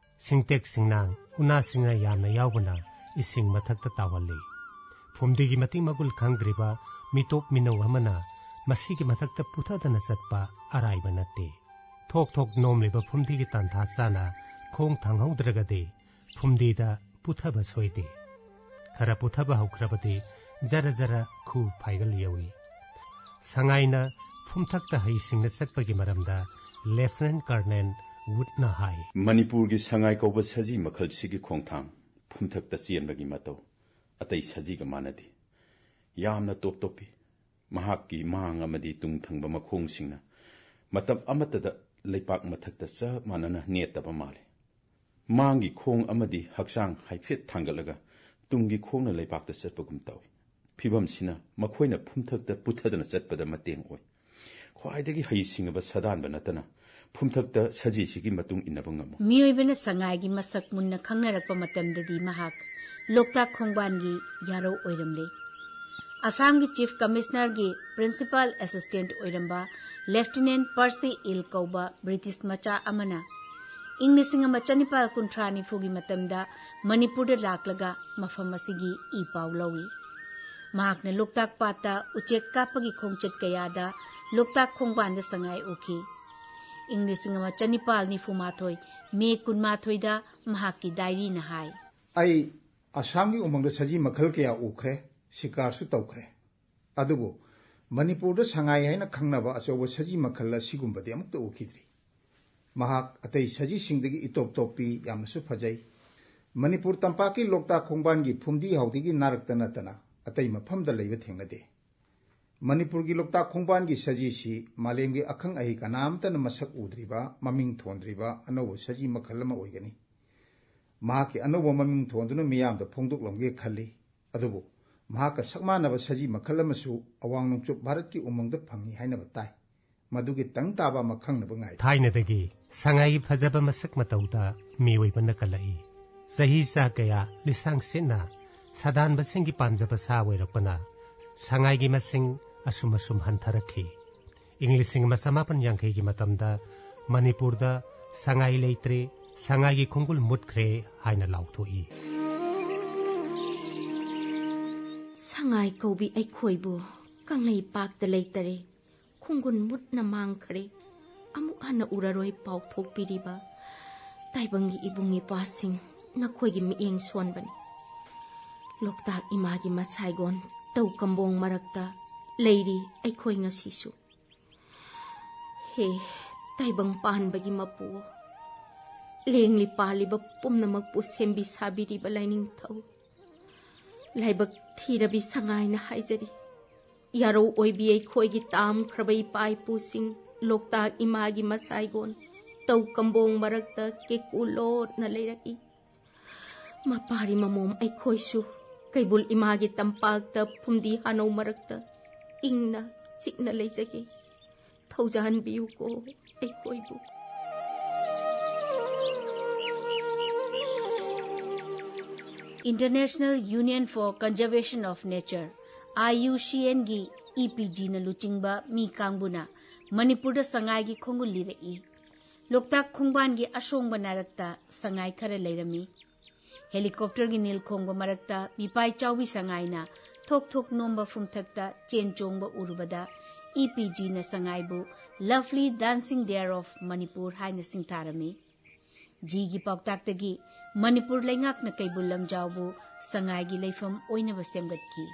ꯁꯤꯡꯇꯦꯛ ꯁꯤꯡꯅꯥꯡ, ꯎꯅꯥꯁꯤꯡꯅ ꯌꯥꯝꯅ ꯌꯥꯎꯕꯅ ꯏꯁꯤꯡ ꯃꯊꯛꯇ ꯇꯥꯎꯍꯜꯂꯤ꯫ ꯐꯨꯝꯗꯤꯒꯤ ꯃꯇꯤꯛ ꯃꯒꯨꯜ ꯈꯪꯗ꯭ꯔꯤꯕ ꯃꯤꯇꯣꯞ ꯃꯤꯅꯧ ꯑꯃꯅ ꯃꯁꯤꯒꯤ ꯃꯊꯛꯇ ꯄꯨꯊꯗꯅ ꯆꯠꯄ ꯑꯔꯥꯏꯕ ꯅꯠꯇꯦ꯫ ꯊꯣꯛ ꯊꯣꯛ ꯅꯣꯝꯂꯤꯕ ꯐꯨꯝꯗꯤꯒꯤ ꯇꯥꯟꯊꯥ ꯆꯥꯅ ꯈꯣꯡ ꯊꯥꯡꯍꯧꯗ꯭ꯔꯒꯗꯤ ꯐꯨꯝꯗꯤꯗ ꯄꯨꯊꯕ ꯁꯣꯏꯗꯦ꯫ ꯈꯔ ꯄꯨꯊꯕ ꯍꯧꯈ꯭ꯔꯕꯗꯤ ꯖꯔ ꯖꯔ ꯈꯨ ꯐꯥꯏꯒꯜ ꯌꯧꯏ꯫ ꯁꯉꯥꯏꯅ ꯐꯨꯝꯊꯛꯇ ꯍꯩꯁꯤꯡꯅ ꯆꯠꯄꯒꯤ ꯃꯔꯝꯗ ꯂꯦꯐꯇꯤꯅꯦꯟ ꯀꯔꯅꯦꯜ ꯋꯨꯗꯅ ꯍꯥꯏ꯫ ꯃꯅꯤꯄꯨꯔꯒꯤ ꯁꯉꯥꯏ ꯀꯧꯕ ꯁꯖꯤ ꯃꯈꯜꯁꯤꯒꯤ ꯈꯣꯡꯊꯥꯡ, ꯐꯨꯝꯊꯛꯇ ꯆꯦꯟꯕꯒꯤ ꯃꯇꯧ ꯑꯇꯩ ꯁꯖꯤꯒ ꯃꯥꯟꯅꯗꯦ꯫ ꯌꯥꯝꯅ ꯇꯣꯞ ꯇꯣꯞꯄꯤ꯫ ꯃꯍꯥꯛꯀꯤ ꯃꯥꯡ ꯑꯃꯗꯤ ꯇꯨꯡ ꯊꯪꯕ ꯃꯈꯣꯡꯁꯤꯡꯅ ꯃꯇꯝ ꯑꯃꯠꯇꯗ ꯂꯩꯄꯥꯛ ꯃꯊꯛꯇ ꯆꯞ ꯃꯥꯟꯅꯅ ꯅꯦꯠꯇꯕ ꯃꯥꯜꯂꯤ꯫ ꯃꯥꯡꯒꯤ ꯈꯣꯡ ꯑꯃꯗꯤ ꯍꯛꯆꯥꯡ ꯍꯥꯏꯐꯦꯠ ꯊꯥꯡꯒꯠꯂꯒ ꯇꯨꯡꯒꯤ ꯈꯣꯡꯅ ꯂꯩꯄꯥꯛꯇ ꯆꯠꯄꯒꯨꯝ ꯇꯧꯏ꯫ ꯐꯤꯕꯝꯁꯤꯅ ꯃꯈꯣꯏꯅ ꯐꯨꯝꯊꯛꯇ ꯄꯨꯊꯗꯅ ꯆꯠꯄꯗ ꯃꯇꯦꯡ ꯑꯣꯏ꯫ ꯈ꯭ꯋꯥꯏꯗꯒꯤ ꯍꯩꯁꯤꯡꯉꯕ ꯁꯥꯗꯥꯟꯕ ꯅꯠꯇꯅ ꯐꯨꯝꯊꯛꯇ ꯁꯖꯤꯁꯤꯒꯤ ꯃꯇꯨꯡ ꯏꯟꯅꯕ ꯉꯝꯃꯣꯏ꯫ ꯃꯤꯑꯣꯏꯕꯅ ꯁꯉꯥꯏꯒꯤ ꯃꯁꯛ ꯃꯨꯟꯅ ꯈꯪꯅꯔꯛꯄ ꯃꯇꯝꯗꯗꯤ ꯃꯍꯥꯛ ꯂꯣꯛꯇꯥꯛ ꯈꯣꯡꯕꯥꯟꯒꯤ ꯌꯥꯔꯧ ꯑꯣꯏꯔꯝꯂꯦ꯫ ꯑꯁꯥꯝꯒꯤ ꯆꯤꯐ ꯀꯃꯤꯁꯅꯔꯒꯤ ꯄ꯭ꯔꯤꯟꯁꯤꯄꯥꯜ ꯑꯦꯁꯤꯁꯇꯦꯟꯠ ꯑꯣꯏꯔꯝꯕ ꯂꯦꯐꯇꯤꯅꯦꯟꯠ ꯄꯔꯁꯤ ꯏꯜ ꯀꯧꯕ ꯕ꯭ꯔꯤꯇꯤꯁ ꯃꯆꯥ ꯑꯃꯅ ꯏꯪ ꯂꯤꯁꯤꯡ ꯑꯃ ꯆꯅꯤꯄꯥꯜ ꯀꯨꯟꯊ꯭ꯔꯥ ꯅꯤꯐꯨꯒꯤ ꯃꯇꯝꯗ ꯃꯅꯤꯄꯨꯔꯗ ꯂꯥꯛꯂꯒ ꯃꯐꯝ ꯑꯁꯤꯒꯤ ꯏ ꯄꯥꯎ ꯂꯧꯏ꯫ ꯃꯍꯥꯛꯅ ꯂꯣꯛꯇꯥꯛ ꯄꯥꯠꯇ ꯎꯆꯦꯛ ꯀꯥꯞꯄꯒꯤ ꯈꯣꯡꯆꯠ ꯀꯌꯥꯗ ꯂꯣꯛꯇꯥꯛ ꯈꯣꯡꯕꯥꯟꯗ ꯁꯉꯥꯏ ꯎꯈꯤ꯫ ꯏꯪ ꯂꯤꯁꯤꯡ ꯑꯃ ꯆꯅꯤꯄꯥꯜ ꯅꯤꯐꯨ ꯃꯥꯊꯣꯏ ꯃꯦ ꯀꯨꯟꯃꯥꯊꯣꯏꯗ ꯃꯍꯥꯛꯀꯤ ꯗꯥꯏꯔꯤꯅ ꯍꯥꯏ꯫ ꯑꯩ ꯑꯁꯥꯝꯒꯤ ꯎꯃꯪꯗ ꯁꯖꯤ ꯃꯈꯜ ꯀꯌꯥ ꯎꯈ꯭ꯔꯦ, ꯁꯤꯀꯥꯔꯁꯨ ꯇꯧꯈ꯭ꯔꯦ꯫ ꯑꯗꯨꯕꯨ ꯃꯅꯤꯄꯨꯔꯗ ꯁꯉꯥꯏ ꯍꯥꯏꯅ ꯈꯪꯅꯕ ꯑꯆꯧꯕ ꯁꯖꯤ ꯃꯈꯜ ꯑꯁꯤꯒꯨꯝꯕꯗꯤ ꯑꯃꯨꯛꯇ ꯎꯈꯤꯗ꯭ꯔꯤ꯫ ꯃꯍꯥꯛ ꯑꯇꯩ ꯁꯖꯤꯁꯤꯡꯗꯒꯤ ꯏꯇꯣꯞ ꯇꯣꯞꯄꯤ, ꯌꯥꯝꯅꯁꯨ ꯐꯖꯩ꯫ ꯃꯅꯤꯄꯨꯔ ꯇꯝꯄꯥꯛꯀꯤ ꯂꯣꯛꯇꯥꯛ ꯈꯣꯡꯕꯥꯟꯒꯤ ꯐꯨꯝꯗꯤ ꯍꯥꯎꯗꯤꯒꯤ ꯅꯥꯔꯛꯇ ꯅꯠꯇꯅ ꯑꯇꯩ ꯃꯐꯝꯗ ꯂꯩꯕ ꯊꯦꯡꯅꯗꯦ꯫ ꯃꯅꯤꯄꯨꯔꯒꯤ ꯂꯣꯛꯇꯥꯛ ꯈꯣꯡꯕꯥꯟꯒꯤ ꯁꯖꯤꯁꯤ ꯃꯥꯂꯦꯝꯒꯤ ꯑꯈꯪ ꯑꯍꯩ ꯀꯅꯥꯝꯇꯅ ꯃꯁꯛ ꯎꯗ꯭ꯔꯤꯕ, ꯃꯃꯤꯡ ꯊꯣꯟꯗ꯭ꯔꯤꯕ ꯑꯅꯧꯕ ꯁꯖꯤ ꯃꯈꯜ ꯑꯃ ꯑꯣꯏꯒꯅꯤ꯫ ꯃꯍꯥꯛꯀꯤ ꯑꯅꯧꯕ ꯃꯃꯤꯡ ꯊꯣꯟꯗꯨꯅ ꯃꯤꯌꯥꯝꯗ ꯐꯣꯡꯗꯣꯛꯂꯝꯒꯦ ꯈꯜꯂꯤ꯫ ꯑꯗꯨꯕꯨ ꯃꯍꯥꯛꯀ ꯁꯛ ꯃꯥꯟꯅꯕ ꯁꯖꯤ ꯃꯈꯜ ꯑꯃꯁꯨ ꯑꯋꯥꯡ ꯅꯣꯡꯆꯨꯞ ꯚꯥꯔꯠꯀꯤ ꯎꯃꯪꯗ ꯐꯪꯏ ꯍꯥꯏꯅꯕ ꯇꯥꯏ꯫ ꯃꯗꯨꯒꯤ ꯇꯪ ꯇꯥꯕ ꯑꯃ ꯈꯪꯅꯕ ꯉꯥꯏ꯫ ꯊꯥꯏꯅꯗꯒꯤ ꯁꯉꯥꯏꯒꯤ ꯐꯖꯕ ꯃꯁꯛ ꯃꯇꯧꯗ ꯃꯤꯑꯣꯏꯕꯅ ꯀꯜꯂꯛꯏ꯫ ꯆꯍꯤ ꯆꯥ ꯀꯌꯥ ꯂꯤꯁꯥꯡ ꯁꯤꯠꯅ ꯁꯥꯗꯥꯟꯕꯁꯤꯡꯒꯤ ꯄꯥꯝꯖꯕ ꯁꯥ ꯑꯣꯏꯔꯛꯄꯅ ꯁꯉꯥꯏꯒꯤ ꯃꯁꯤꯡ ꯑꯁꯨꯝ ꯑꯁꯨꯝ ꯍꯟꯊꯔꯛꯈꯤ꯫ ꯏꯪ ꯂꯤꯁꯤꯡ ꯑꯃ ꯆꯃꯥꯄꯟ ꯌꯥꯡꯈꯩꯒꯤ ꯃꯇꯝꯗ ꯃꯅꯤꯄꯨꯔꯗ ꯁꯉꯥꯏ ꯂꯩꯇ꯭ꯔꯦ, ꯁꯉꯥꯏꯒꯤ ꯈꯣꯡꯒꯨꯜ ꯃꯨꯠꯈ꯭ꯔꯦ ꯍꯥꯏꯅ ꯂꯥꯎꯊꯣꯛꯏ꯫ ꯁꯉꯥꯏ ꯀꯧꯕꯤ ꯑꯩꯈꯣꯏꯕꯨ ꯀꯪꯂꯩꯄꯥꯛꯇ ꯂꯩꯇꯔꯦ, ꯈꯣꯡꯒꯨꯜ ꯃꯨꯠꯅ ꯃꯥꯡꯈ꯭ꯔꯦ, ꯑꯃꯨꯛ ꯍꯟꯅ ꯎꯔꯔꯣꯏ ꯄꯥꯎꯊꯣꯛꯄꯤꯔꯤꯕ ꯇꯥꯏꯕꯪꯒꯤ ꯏꯕꯨꯡ ꯏꯄ꯭ꯋꯥꯁꯤꯡ, ꯅꯈꯣꯏꯒꯤ ꯃꯤꯠꯌꯦꯡ ꯁꯣꯟꯕꯅꯤ꯫ ꯂꯣꯛꯇꯥꯛ ꯏꯃꯥꯒꯤ ꯃꯁꯥꯏꯒꯣꯟ ꯇꯧ ꯀꯝꯕꯣꯡ ꯃꯔꯛꯇ ꯂꯩꯔꯤ ꯑꯩꯈꯣꯏ ꯉꯁꯤꯁꯨ꯫ ꯍꯦ ꯇꯥꯏꯕꯪ ꯄꯥꯟꯕꯒꯤ ꯃꯄꯨ, ꯂꯦꯡꯂꯤ ꯄꯥꯜꯂꯤꯕ ꯄꯨꯝꯅꯃꯛꯄꯨ ꯁꯦꯝꯕꯤ ꯁꯥꯕꯤꯔꯤꯕ ꯂꯥꯏꯅꯤꯡꯊꯧ, ꯂꯥꯏꯕꯛ ꯊꯤꯔꯕꯤ ꯁꯉꯥꯏꯅ ꯍꯥꯏꯖꯔꯤ, ꯌꯥꯔꯧ ꯑꯣꯏꯕꯤ ꯑꯩꯈꯣꯏꯒꯤ ꯇꯥꯝꯈ꯭ꯔꯕ ꯏꯄꯥ ꯏꯄꯨꯁꯤꯡ ꯂꯣꯛꯇꯥꯛ ꯏꯃꯥꯒꯤ ꯃꯁꯥꯏꯒꯣꯟ ꯇꯧ ꯀꯝꯕꯣꯡ ꯃꯔꯛꯇ ꯀꯦꯀꯨ ꯂꯣꯠꯅ ꯂꯩꯔꯛꯏ꯫ ꯃꯄꯥꯔꯤ ꯃꯃꯣꯝ ꯑꯩꯈꯣꯏꯁꯨ ꯀꯩꯕꯨꯜ ꯏꯃꯥꯒꯤ ꯇꯝꯄꯥꯛꯇ ꯐꯨꯝꯗꯤ ꯍꯥꯅꯧ ꯃꯔꯛꯇ ꯏꯪꯅ ꯆꯤꯛꯅ ꯂꯩꯖꯒꯦ꯫ ꯊꯧꯖꯥꯟꯕꯤꯌꯨꯀꯣ ꯑꯩꯈꯣꯏꯕꯨ꯫ International Union for Conservation of Nature, IUCNꯒꯤ EPGꯅ ꯂꯨꯆꯤꯡꯕ ꯃꯤ ꯀꯥꯡꯕꯨꯅ ꯃꯅꯤꯄꯨꯔꯗ ꯁꯉꯥꯏꯒꯤ ꯈꯣꯡꯒꯨꯜ ꯂꯤꯔꯛꯏ꯫ ꯂꯣꯛꯇꯥꯛ ꯈꯣꯡꯕꯥꯟꯒꯤ ꯑꯁꯣꯡꯕ ꯅꯥꯔꯛꯇ ꯁꯉꯥꯏ ꯈꯔ ꯂꯩꯔꯝꯃꯤ꯫ ꯍꯦꯂꯤꯀꯣꯞꯇꯔꯒꯤ ꯅꯤꯜ ꯈꯣꯡꯕ ꯃꯔꯛꯇ ꯃꯤꯄꯥꯏ ꯆꯥꯎꯕꯤ ꯁꯉꯥꯏꯅ ꯊꯣꯛ ꯊꯣꯛ ꯅꯣꯝꯕ ꯐꯨꯝꯊꯛꯇ ꯆꯦꯟ ꯆꯣꯡꯕ ꯎꯔꯨꯕꯗ EPGꯅ ꯁꯉꯥꯏꯕꯨ Lovely Dancing Deer of Manipur ꯍꯥꯏꯅ ꯁꯤꯡꯊꯥꯔꯝꯃꯤ꯫ ꯖꯤꯒꯤ ꯄꯥꯎꯇꯥꯛꯇꯒꯤ ꯃꯅꯤꯄꯨꯔ ꯂꯩꯉꯥꯛꯅ ꯀꯩꯕꯨꯜ ꯂꯝꯖꯥꯎꯕꯨ ꯁꯉꯥꯏꯒꯤ ꯂꯩꯐꯝ ꯑꯣꯏꯅꯕ ꯁꯦꯝꯒꯠꯈꯤ꯫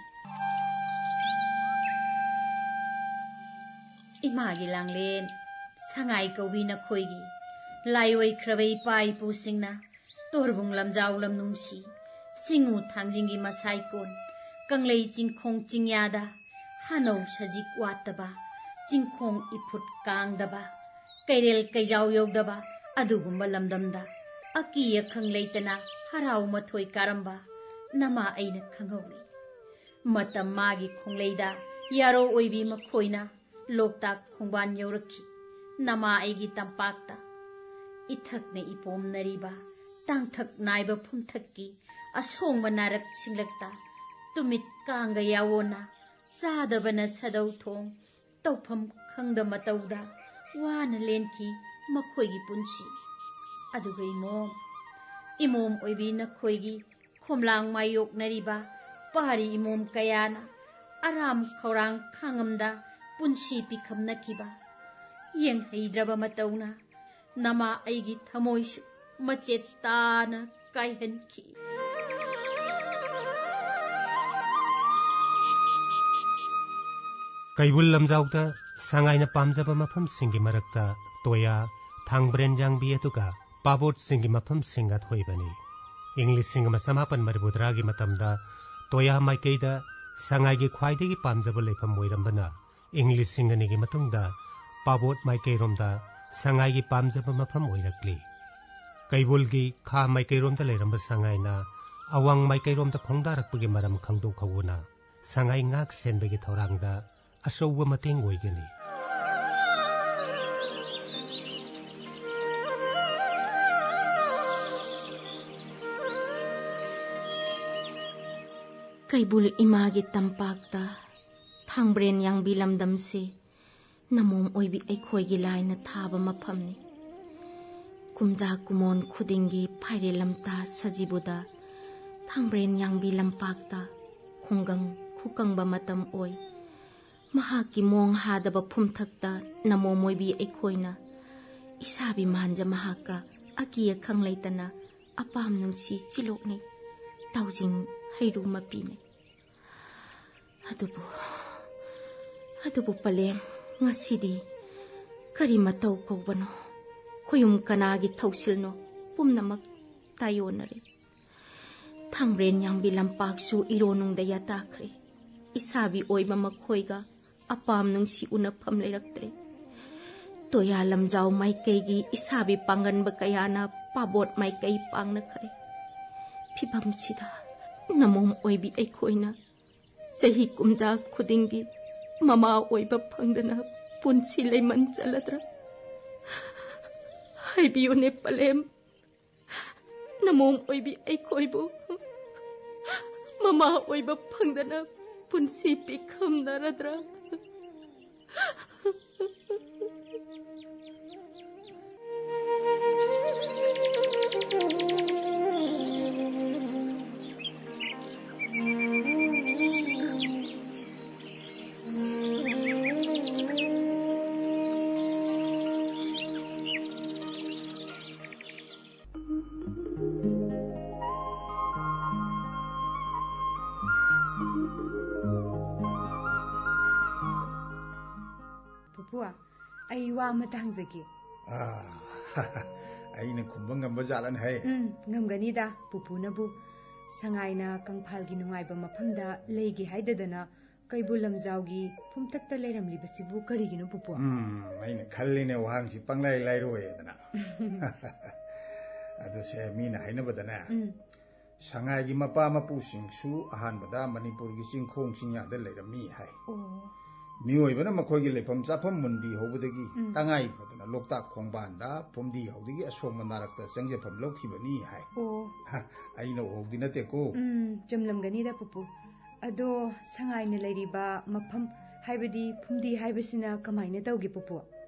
ꯏꯃꯥꯒꯤ ꯂꯥꯡꯂꯦꯟ, ꯁꯉꯥꯏ ꯀꯧꯕꯤ ꯅꯈꯣꯏꯒꯤ ꯂꯥꯏꯑꯣꯏꯈ꯭ꯔꯕ ꯏꯄꯥ ꯏꯄꯨꯁꯤꯡꯅ ꯇꯣꯔꯕꯨꯡ ꯂꯝꯖꯥꯎ ꯂꯝꯅꯨꯡꯁꯤ, ꯆꯤꯡꯉꯨ ꯊꯥꯡꯖꯤꯡꯒꯤ ꯃꯁꯥꯏꯀꯣꯟ, ꯀꯪꯂꯩ ꯆꯤꯡꯈꯣꯡ ꯆꯤꯡꯌꯥꯗ ꯍꯥꯅꯧ ꯁꯖꯤꯛ ꯋꯥꯠꯇꯕ, ꯆꯤꯡꯈꯣꯡ ꯏꯐꯨꯠ ꯀꯥꯡꯗꯕ, ꯀꯩꯔꯦꯜ ꯀꯩꯖꯥꯎ ꯌꯧꯗꯕ ꯑꯗꯨꯒꯨꯝꯕ ꯂꯝꯗꯝꯗ ꯑꯀꯤ ꯑꯈꯪ ꯂꯩꯇꯅ ꯍꯔꯥꯎ ꯃꯊꯣꯏ ꯀꯥꯔꯝꯕ ꯅꯃꯥ ꯑꯩꯅ ꯈꯪꯍꯧꯏ꯫ ꯃꯇꯝ ꯃꯥꯒꯤ ꯈꯣꯡꯂꯩꯗ ꯌꯥꯔꯣ ꯑꯣꯏꯕꯤ ꯃꯈꯣꯏꯅ ꯂꯣꯛꯇꯥꯛ ꯈꯣꯡꯕꯥꯟ ꯌꯧꯔꯛꯈꯤ꯫ ꯅꯃꯥ ꯑꯩꯒꯤ ꯇꯝꯄꯥꯛꯇ ꯏꯊꯛꯅ ꯏꯄꯣꯝꯅꯔꯤꯕ ꯇꯥꯡꯊꯛ ꯅꯥꯏꯕ ꯐꯨꯝꯊꯛꯀꯤ ꯑꯁꯣꯡꯕ ꯅꯥꯔꯛ ꯁꯤꯡꯂꯛꯇ ꯇꯨꯃꯤꯠ ꯀꯥꯡꯒ ꯌꯥꯋꯣꯅ ꯆꯥꯗꯕꯅ ꯁꯗꯧ ꯊꯣꯡ ꯇꯧꯐꯝ ꯈꯪꯗ ꯃꯇꯧꯗ ꯋꯥꯅ ꯂꯦꯟꯈꯤ ꯃꯈꯣꯏꯒꯤ ꯄꯨꯟꯁꯤ꯫ ꯑꯗꯨꯒ ꯏꯃꯣꯝ, ꯏꯃꯣꯝ ꯑꯣꯏꯕꯤ ꯅꯈꯣꯏꯒꯤ ꯈꯣꯝꯂꯥꯡ ꯃꯥꯌꯣꯛꯅꯔꯤꯕ ꯄꯥꯔꯤ ꯏꯃꯣꯝ ꯀꯌꯥꯅ ꯑꯔꯥꯝ ꯈꯧꯔꯥꯡ ꯈꯥꯡꯉꯝꯗ ꯄꯨꯟꯁꯤ ꯄꯤꯈꯝꯅꯈꯤꯕ ꯌꯦꯡꯍꯩꯗ꯭ꯔꯕ ꯃꯇꯧꯅ ꯅꯃꯥ ꯑꯩꯒꯤ ꯊꯃꯣꯏꯁꯨ ꯃꯆꯦꯠ ꯇꯥꯅ ꯀꯥꯏꯍꯟꯈꯤ꯫ ꯀꯩꯕꯨꯜ ꯂꯝꯖꯥꯎꯗ ꯁꯉꯥꯏꯅ ꯄꯥꯝꯖꯕ ꯃꯐꯝꯁꯤꯡꯒꯤ ꯃꯔꯛꯇ ꯇꯣꯌꯥ, ꯊꯥꯡꯕ꯭ꯔꯦꯟ ꯌꯥꯡꯕꯤ ꯑꯗꯨꯒ ꯄꯥꯕꯣꯠꯁꯤꯡꯒꯤ ꯃꯐꯝꯁꯤꯡ ꯑꯊꯣꯏꯕꯅꯤ꯫ ꯏꯪ ꯂꯤꯁꯤꯡ ꯑꯃ ꯆꯃꯥꯄꯟ ꯃꯔꯤꯐꯨꯇꯔꯥꯒꯤ ꯃꯇꯝꯗ ꯇꯣꯌꯥ ꯃꯥꯏꯀꯩꯗ ꯁꯉꯥꯏꯒꯤ ꯈ꯭ꯋꯥꯏꯗꯒꯤ ꯄꯥꯝꯖꯕ ꯂꯩꯐꯝ ꯑꯣꯏꯔꯝꯕꯅ ꯏꯪ ꯂꯤꯁꯤꯡ ꯑꯅꯤꯒꯤ ꯃꯇꯨꯡꯗ ꯄꯥꯕꯣꯠ ꯃꯥꯏꯀꯩꯔꯣꯝꯗ ꯁꯉꯥꯏꯒꯤ ꯄꯥꯝꯖꯕ ꯃꯐꯝ ꯑꯣꯏꯔꯛꯂꯤ꯫ ꯀꯩꯕꯨꯜꯒꯤ ꯈꯥ ꯃꯥꯏꯀꯩꯔꯣꯝꯗ ꯂꯩꯔꯝꯕ ꯁꯉꯥꯏꯅ ꯑꯋꯥꯡ ꯃꯥꯏꯀꯩꯔꯣꯝꯗ ꯈꯣꯡꯗꯥꯔꯛꯄꯒꯤ ꯃꯔꯝ ꯈꯪꯗꯣꯛꯍꯧꯕꯅ ꯁꯉꯥꯏ ꯉꯥꯛ ꯁꯦꯟꯕꯒꯤ ꯊꯧꯔꯥꯡꯗ ꯑꯆꯧꯕ ꯃꯇꯦꯡ ꯑꯣꯏꯒꯅꯤ꯫ ꯀꯩꯕꯨꯜ ꯏꯃꯥꯒꯤ ꯇꯝꯄꯥꯛꯇ ꯊꯥꯡꯕ꯭ꯔꯦꯟ ꯌꯥꯡꯕꯤ ꯂꯝꯗꯝꯁꯤ ꯅꯃꯣꯝ ꯑꯣꯏꯕꯤ ꯑꯩꯈꯣꯏꯒꯤ ꯂꯥꯏꯅ ꯊꯥꯕ ꯃꯐꯝꯅꯤ꯫ ꯀꯨꯝꯖꯥ ꯀꯨꯃꯣꯟ ꯈꯨꯗꯤꯡꯒꯤ ꯐꯥꯏꯔꯦꯜ ꯂꯝꯇꯥ ꯁꯖꯤꯕꯨꯗ ꯊꯥꯡꯕ꯭ꯔꯦꯟ ꯌꯥꯡꯕꯤ ꯂꯝꯄꯥꯛꯇ ꯈꯨꯡꯒꯪ ꯈꯨꯀꯪꯕ ꯃꯇꯝ ꯑꯣꯏ꯫ ꯃꯍꯥꯛꯀꯤ ꯃꯣꯡ ꯍꯥꯗꯕ ꯐꯨꯝꯊꯛꯇ ꯅꯃꯣꯝ ꯑꯣꯏꯕꯤ ꯑꯩꯈꯣꯏꯅ ꯏꯁꯥꯕꯤ ꯃꯥꯟꯖ ꯃꯍꯥꯛꯀ ꯑꯀꯤ ꯑꯈꯪ ꯂꯩꯇꯅ ꯑꯄꯥꯝ ꯅꯨꯡꯁꯤ ꯆꯤꯂꯣꯛꯅꯩ, ꯇꯥꯎꯖꯤꯡ ꯍꯩꯔꯨ ꯃꯄꯤꯅꯩ꯫ ꯑꯗꯨꯕꯨ, ꯑꯗꯨꯕꯨ ꯄꯂꯦꯝ, ꯉꯁꯤꯗꯤ ꯀꯔꯤ ꯃꯇꯧ ꯀꯧꯕꯅꯣ? ꯈꯣꯌꯨꯝ ꯀꯅꯥꯒꯤ ꯊꯧꯁꯤꯜꯅꯣ? ꯄꯨꯝꯅꯃꯛ ꯇꯥꯏꯑꯣꯟꯅꯔꯦ꯫ ꯊꯥꯡꯕ꯭ꯔꯦꯟ ꯌꯥꯡꯕꯤ ꯂꯝꯄꯥꯛꯁꯨ ꯏꯔꯣ ꯅꯨꯡꯗ ꯌꯥꯇꯥꯈ꯭ꯔꯦ꯫ ꯏꯁꯥꯕꯤ ꯑꯣꯏꯕ ꯃꯈꯣꯏꯒ ꯑꯄꯥꯝ ꯅꯨꯡꯁꯤ ꯎꯅꯐꯝ ꯂꯩꯔꯛꯇ꯭ꯔꯦ꯫ ꯇꯣꯌꯥ ꯂꯝꯖꯥꯎ ꯃꯥꯏꯀꯩꯒꯤ ꯏꯁꯥꯕꯤ ꯄꯥꯡꯒꯟꯕ ꯀꯌꯥꯅ ꯄꯥꯕꯣꯠ ꯃꯥꯏꯀꯩ ꯄꯥꯡꯅꯈ꯭ꯔꯦ꯫ ꯐꯤꯕꯝꯁꯤꯗ ꯅꯃꯣꯝ ꯑꯣꯏꯕꯤ ꯑꯩꯈꯣꯏꯅ ꯆꯍꯤ ꯀꯨꯝꯖꯥ ꯈꯨꯗꯤꯡꯒꯤ ꯃꯃꯥ ꯑꯣꯏꯕ ꯐꯪꯗꯅ ꯄꯨꯟꯁꯤ ꯂꯩꯃꯟ ꯆꯠꯂꯗ꯭ꯔꯥ? ꯍꯥꯏꯕꯤꯌꯨꯅꯦ ꯄꯂꯦꯝ, ꯅꯃꯣꯝ ꯑꯣꯏꯕꯤ ꯑꯩꯈꯣꯏꯕꯨ ꯃꯃꯥ ꯑꯣꯏꯕ ꯐꯪꯗꯅ ꯄꯨꯟꯁꯤ ꯄꯤꯈꯝꯅꯔꯗ꯭ꯔꯥ? ꯄꯨꯄꯨ, ꯑꯩ ꯋꯥ ꯑꯃ ꯍꯪꯖꯒꯦ꯫ ꯑꯥ, ꯑꯩꯅ ꯈꯨꯝꯕ ꯉꯝꯕ ꯖꯥꯠꯂꯅꯦ ꯍꯥꯏ? ꯎꯝ, ꯉꯝꯒꯅꯤꯗ꯫ ꯄꯨꯄꯨꯅꯕꯨ ꯁꯉꯥꯏꯅ ꯀꯪꯐꯥꯜꯒꯤ ꯅꯨꯡꯉꯥꯏꯕ ꯃꯐꯝꯗ ꯂꯩꯒꯦ ꯍꯥꯏꯗꯗꯅ ꯀꯩꯕꯨꯜ ꯂꯝꯖꯥꯎꯒꯤ ꯐꯨꯝꯊꯛꯇ ꯂꯩꯔꯝꯂꯤꯕꯁꯤꯕꯨ ꯀꯔꯤꯒꯤꯅꯣ, ꯄꯨꯄꯨ? ꯎꯝ, ꯑꯩꯅ ꯈꯜꯂꯤꯅꯦ, ꯋꯥꯍꯪꯁꯤ ꯄꯪꯂꯥꯏ ꯂꯥꯏꯔꯣꯏꯗꯅ꯫ ꯑꯗꯨ ꯁꯦ, ꯃꯤꯅ ꯍꯥꯏꯅꯕꯗꯅꯦ, ꯎꯝ꯫ ꯁꯉꯥꯏꯒꯤ ꯃꯄꯥ ꯃꯄꯨꯁꯤꯡꯁꯨ ꯑꯍꯥꯟꯕꯗ ꯃꯅꯤꯄꯨꯔꯒꯤ ꯆꯤꯡꯈꯣꯡ ꯆꯤꯡꯌꯥꯗ ꯂꯩꯔꯝꯃꯤ ꯍꯥꯏ꯫ ꯑꯣ꯫ ꯃꯤꯑꯣꯏꯕꯅ ꯃꯈꯣꯏꯒꯤ ꯂꯩꯐꯝ ꯆꯥꯐꯝ ꯃꯨꯟꯕꯤ ꯍꯧꯕꯗꯒꯤ ꯎꯝ꯫ ꯇꯉꯥꯏ ꯐꯗꯅ ꯂꯣꯛꯇꯥꯛ ꯈꯣꯡꯕꯥꯟꯗ ꯐꯨꯝꯗꯤ ꯍꯧꯗꯒꯤ ꯑꯁꯣꯡꯕ ꯅꯥꯔꯛꯇ ꯆꯪꯖꯐꯝ ꯂꯧꯈꯤꯕꯅꯤ ꯍꯥꯏ꯫ ꯑꯣ꯫ ꯍ, ꯑꯩꯅ ꯎꯍꯧꯗꯤ ꯅꯠꯇꯦꯀꯣ꯫ ꯎꯝ, ꯆꯨꯝꯂꯝꯒꯅꯤꯗ, ꯄꯨꯄꯨ꯫ ꯑꯗꯣ ꯁꯉꯥꯏꯅ ꯂꯩꯔꯤꯕ ꯃꯐꯝ, ꯍꯥꯏꯕꯗꯤ ꯐꯨꯝꯗꯤ ꯍꯥꯏꯕꯁꯤꯅ ꯀꯃꯥꯏꯅ ꯇꯧꯒꯦ, ꯄꯨꯄꯨ?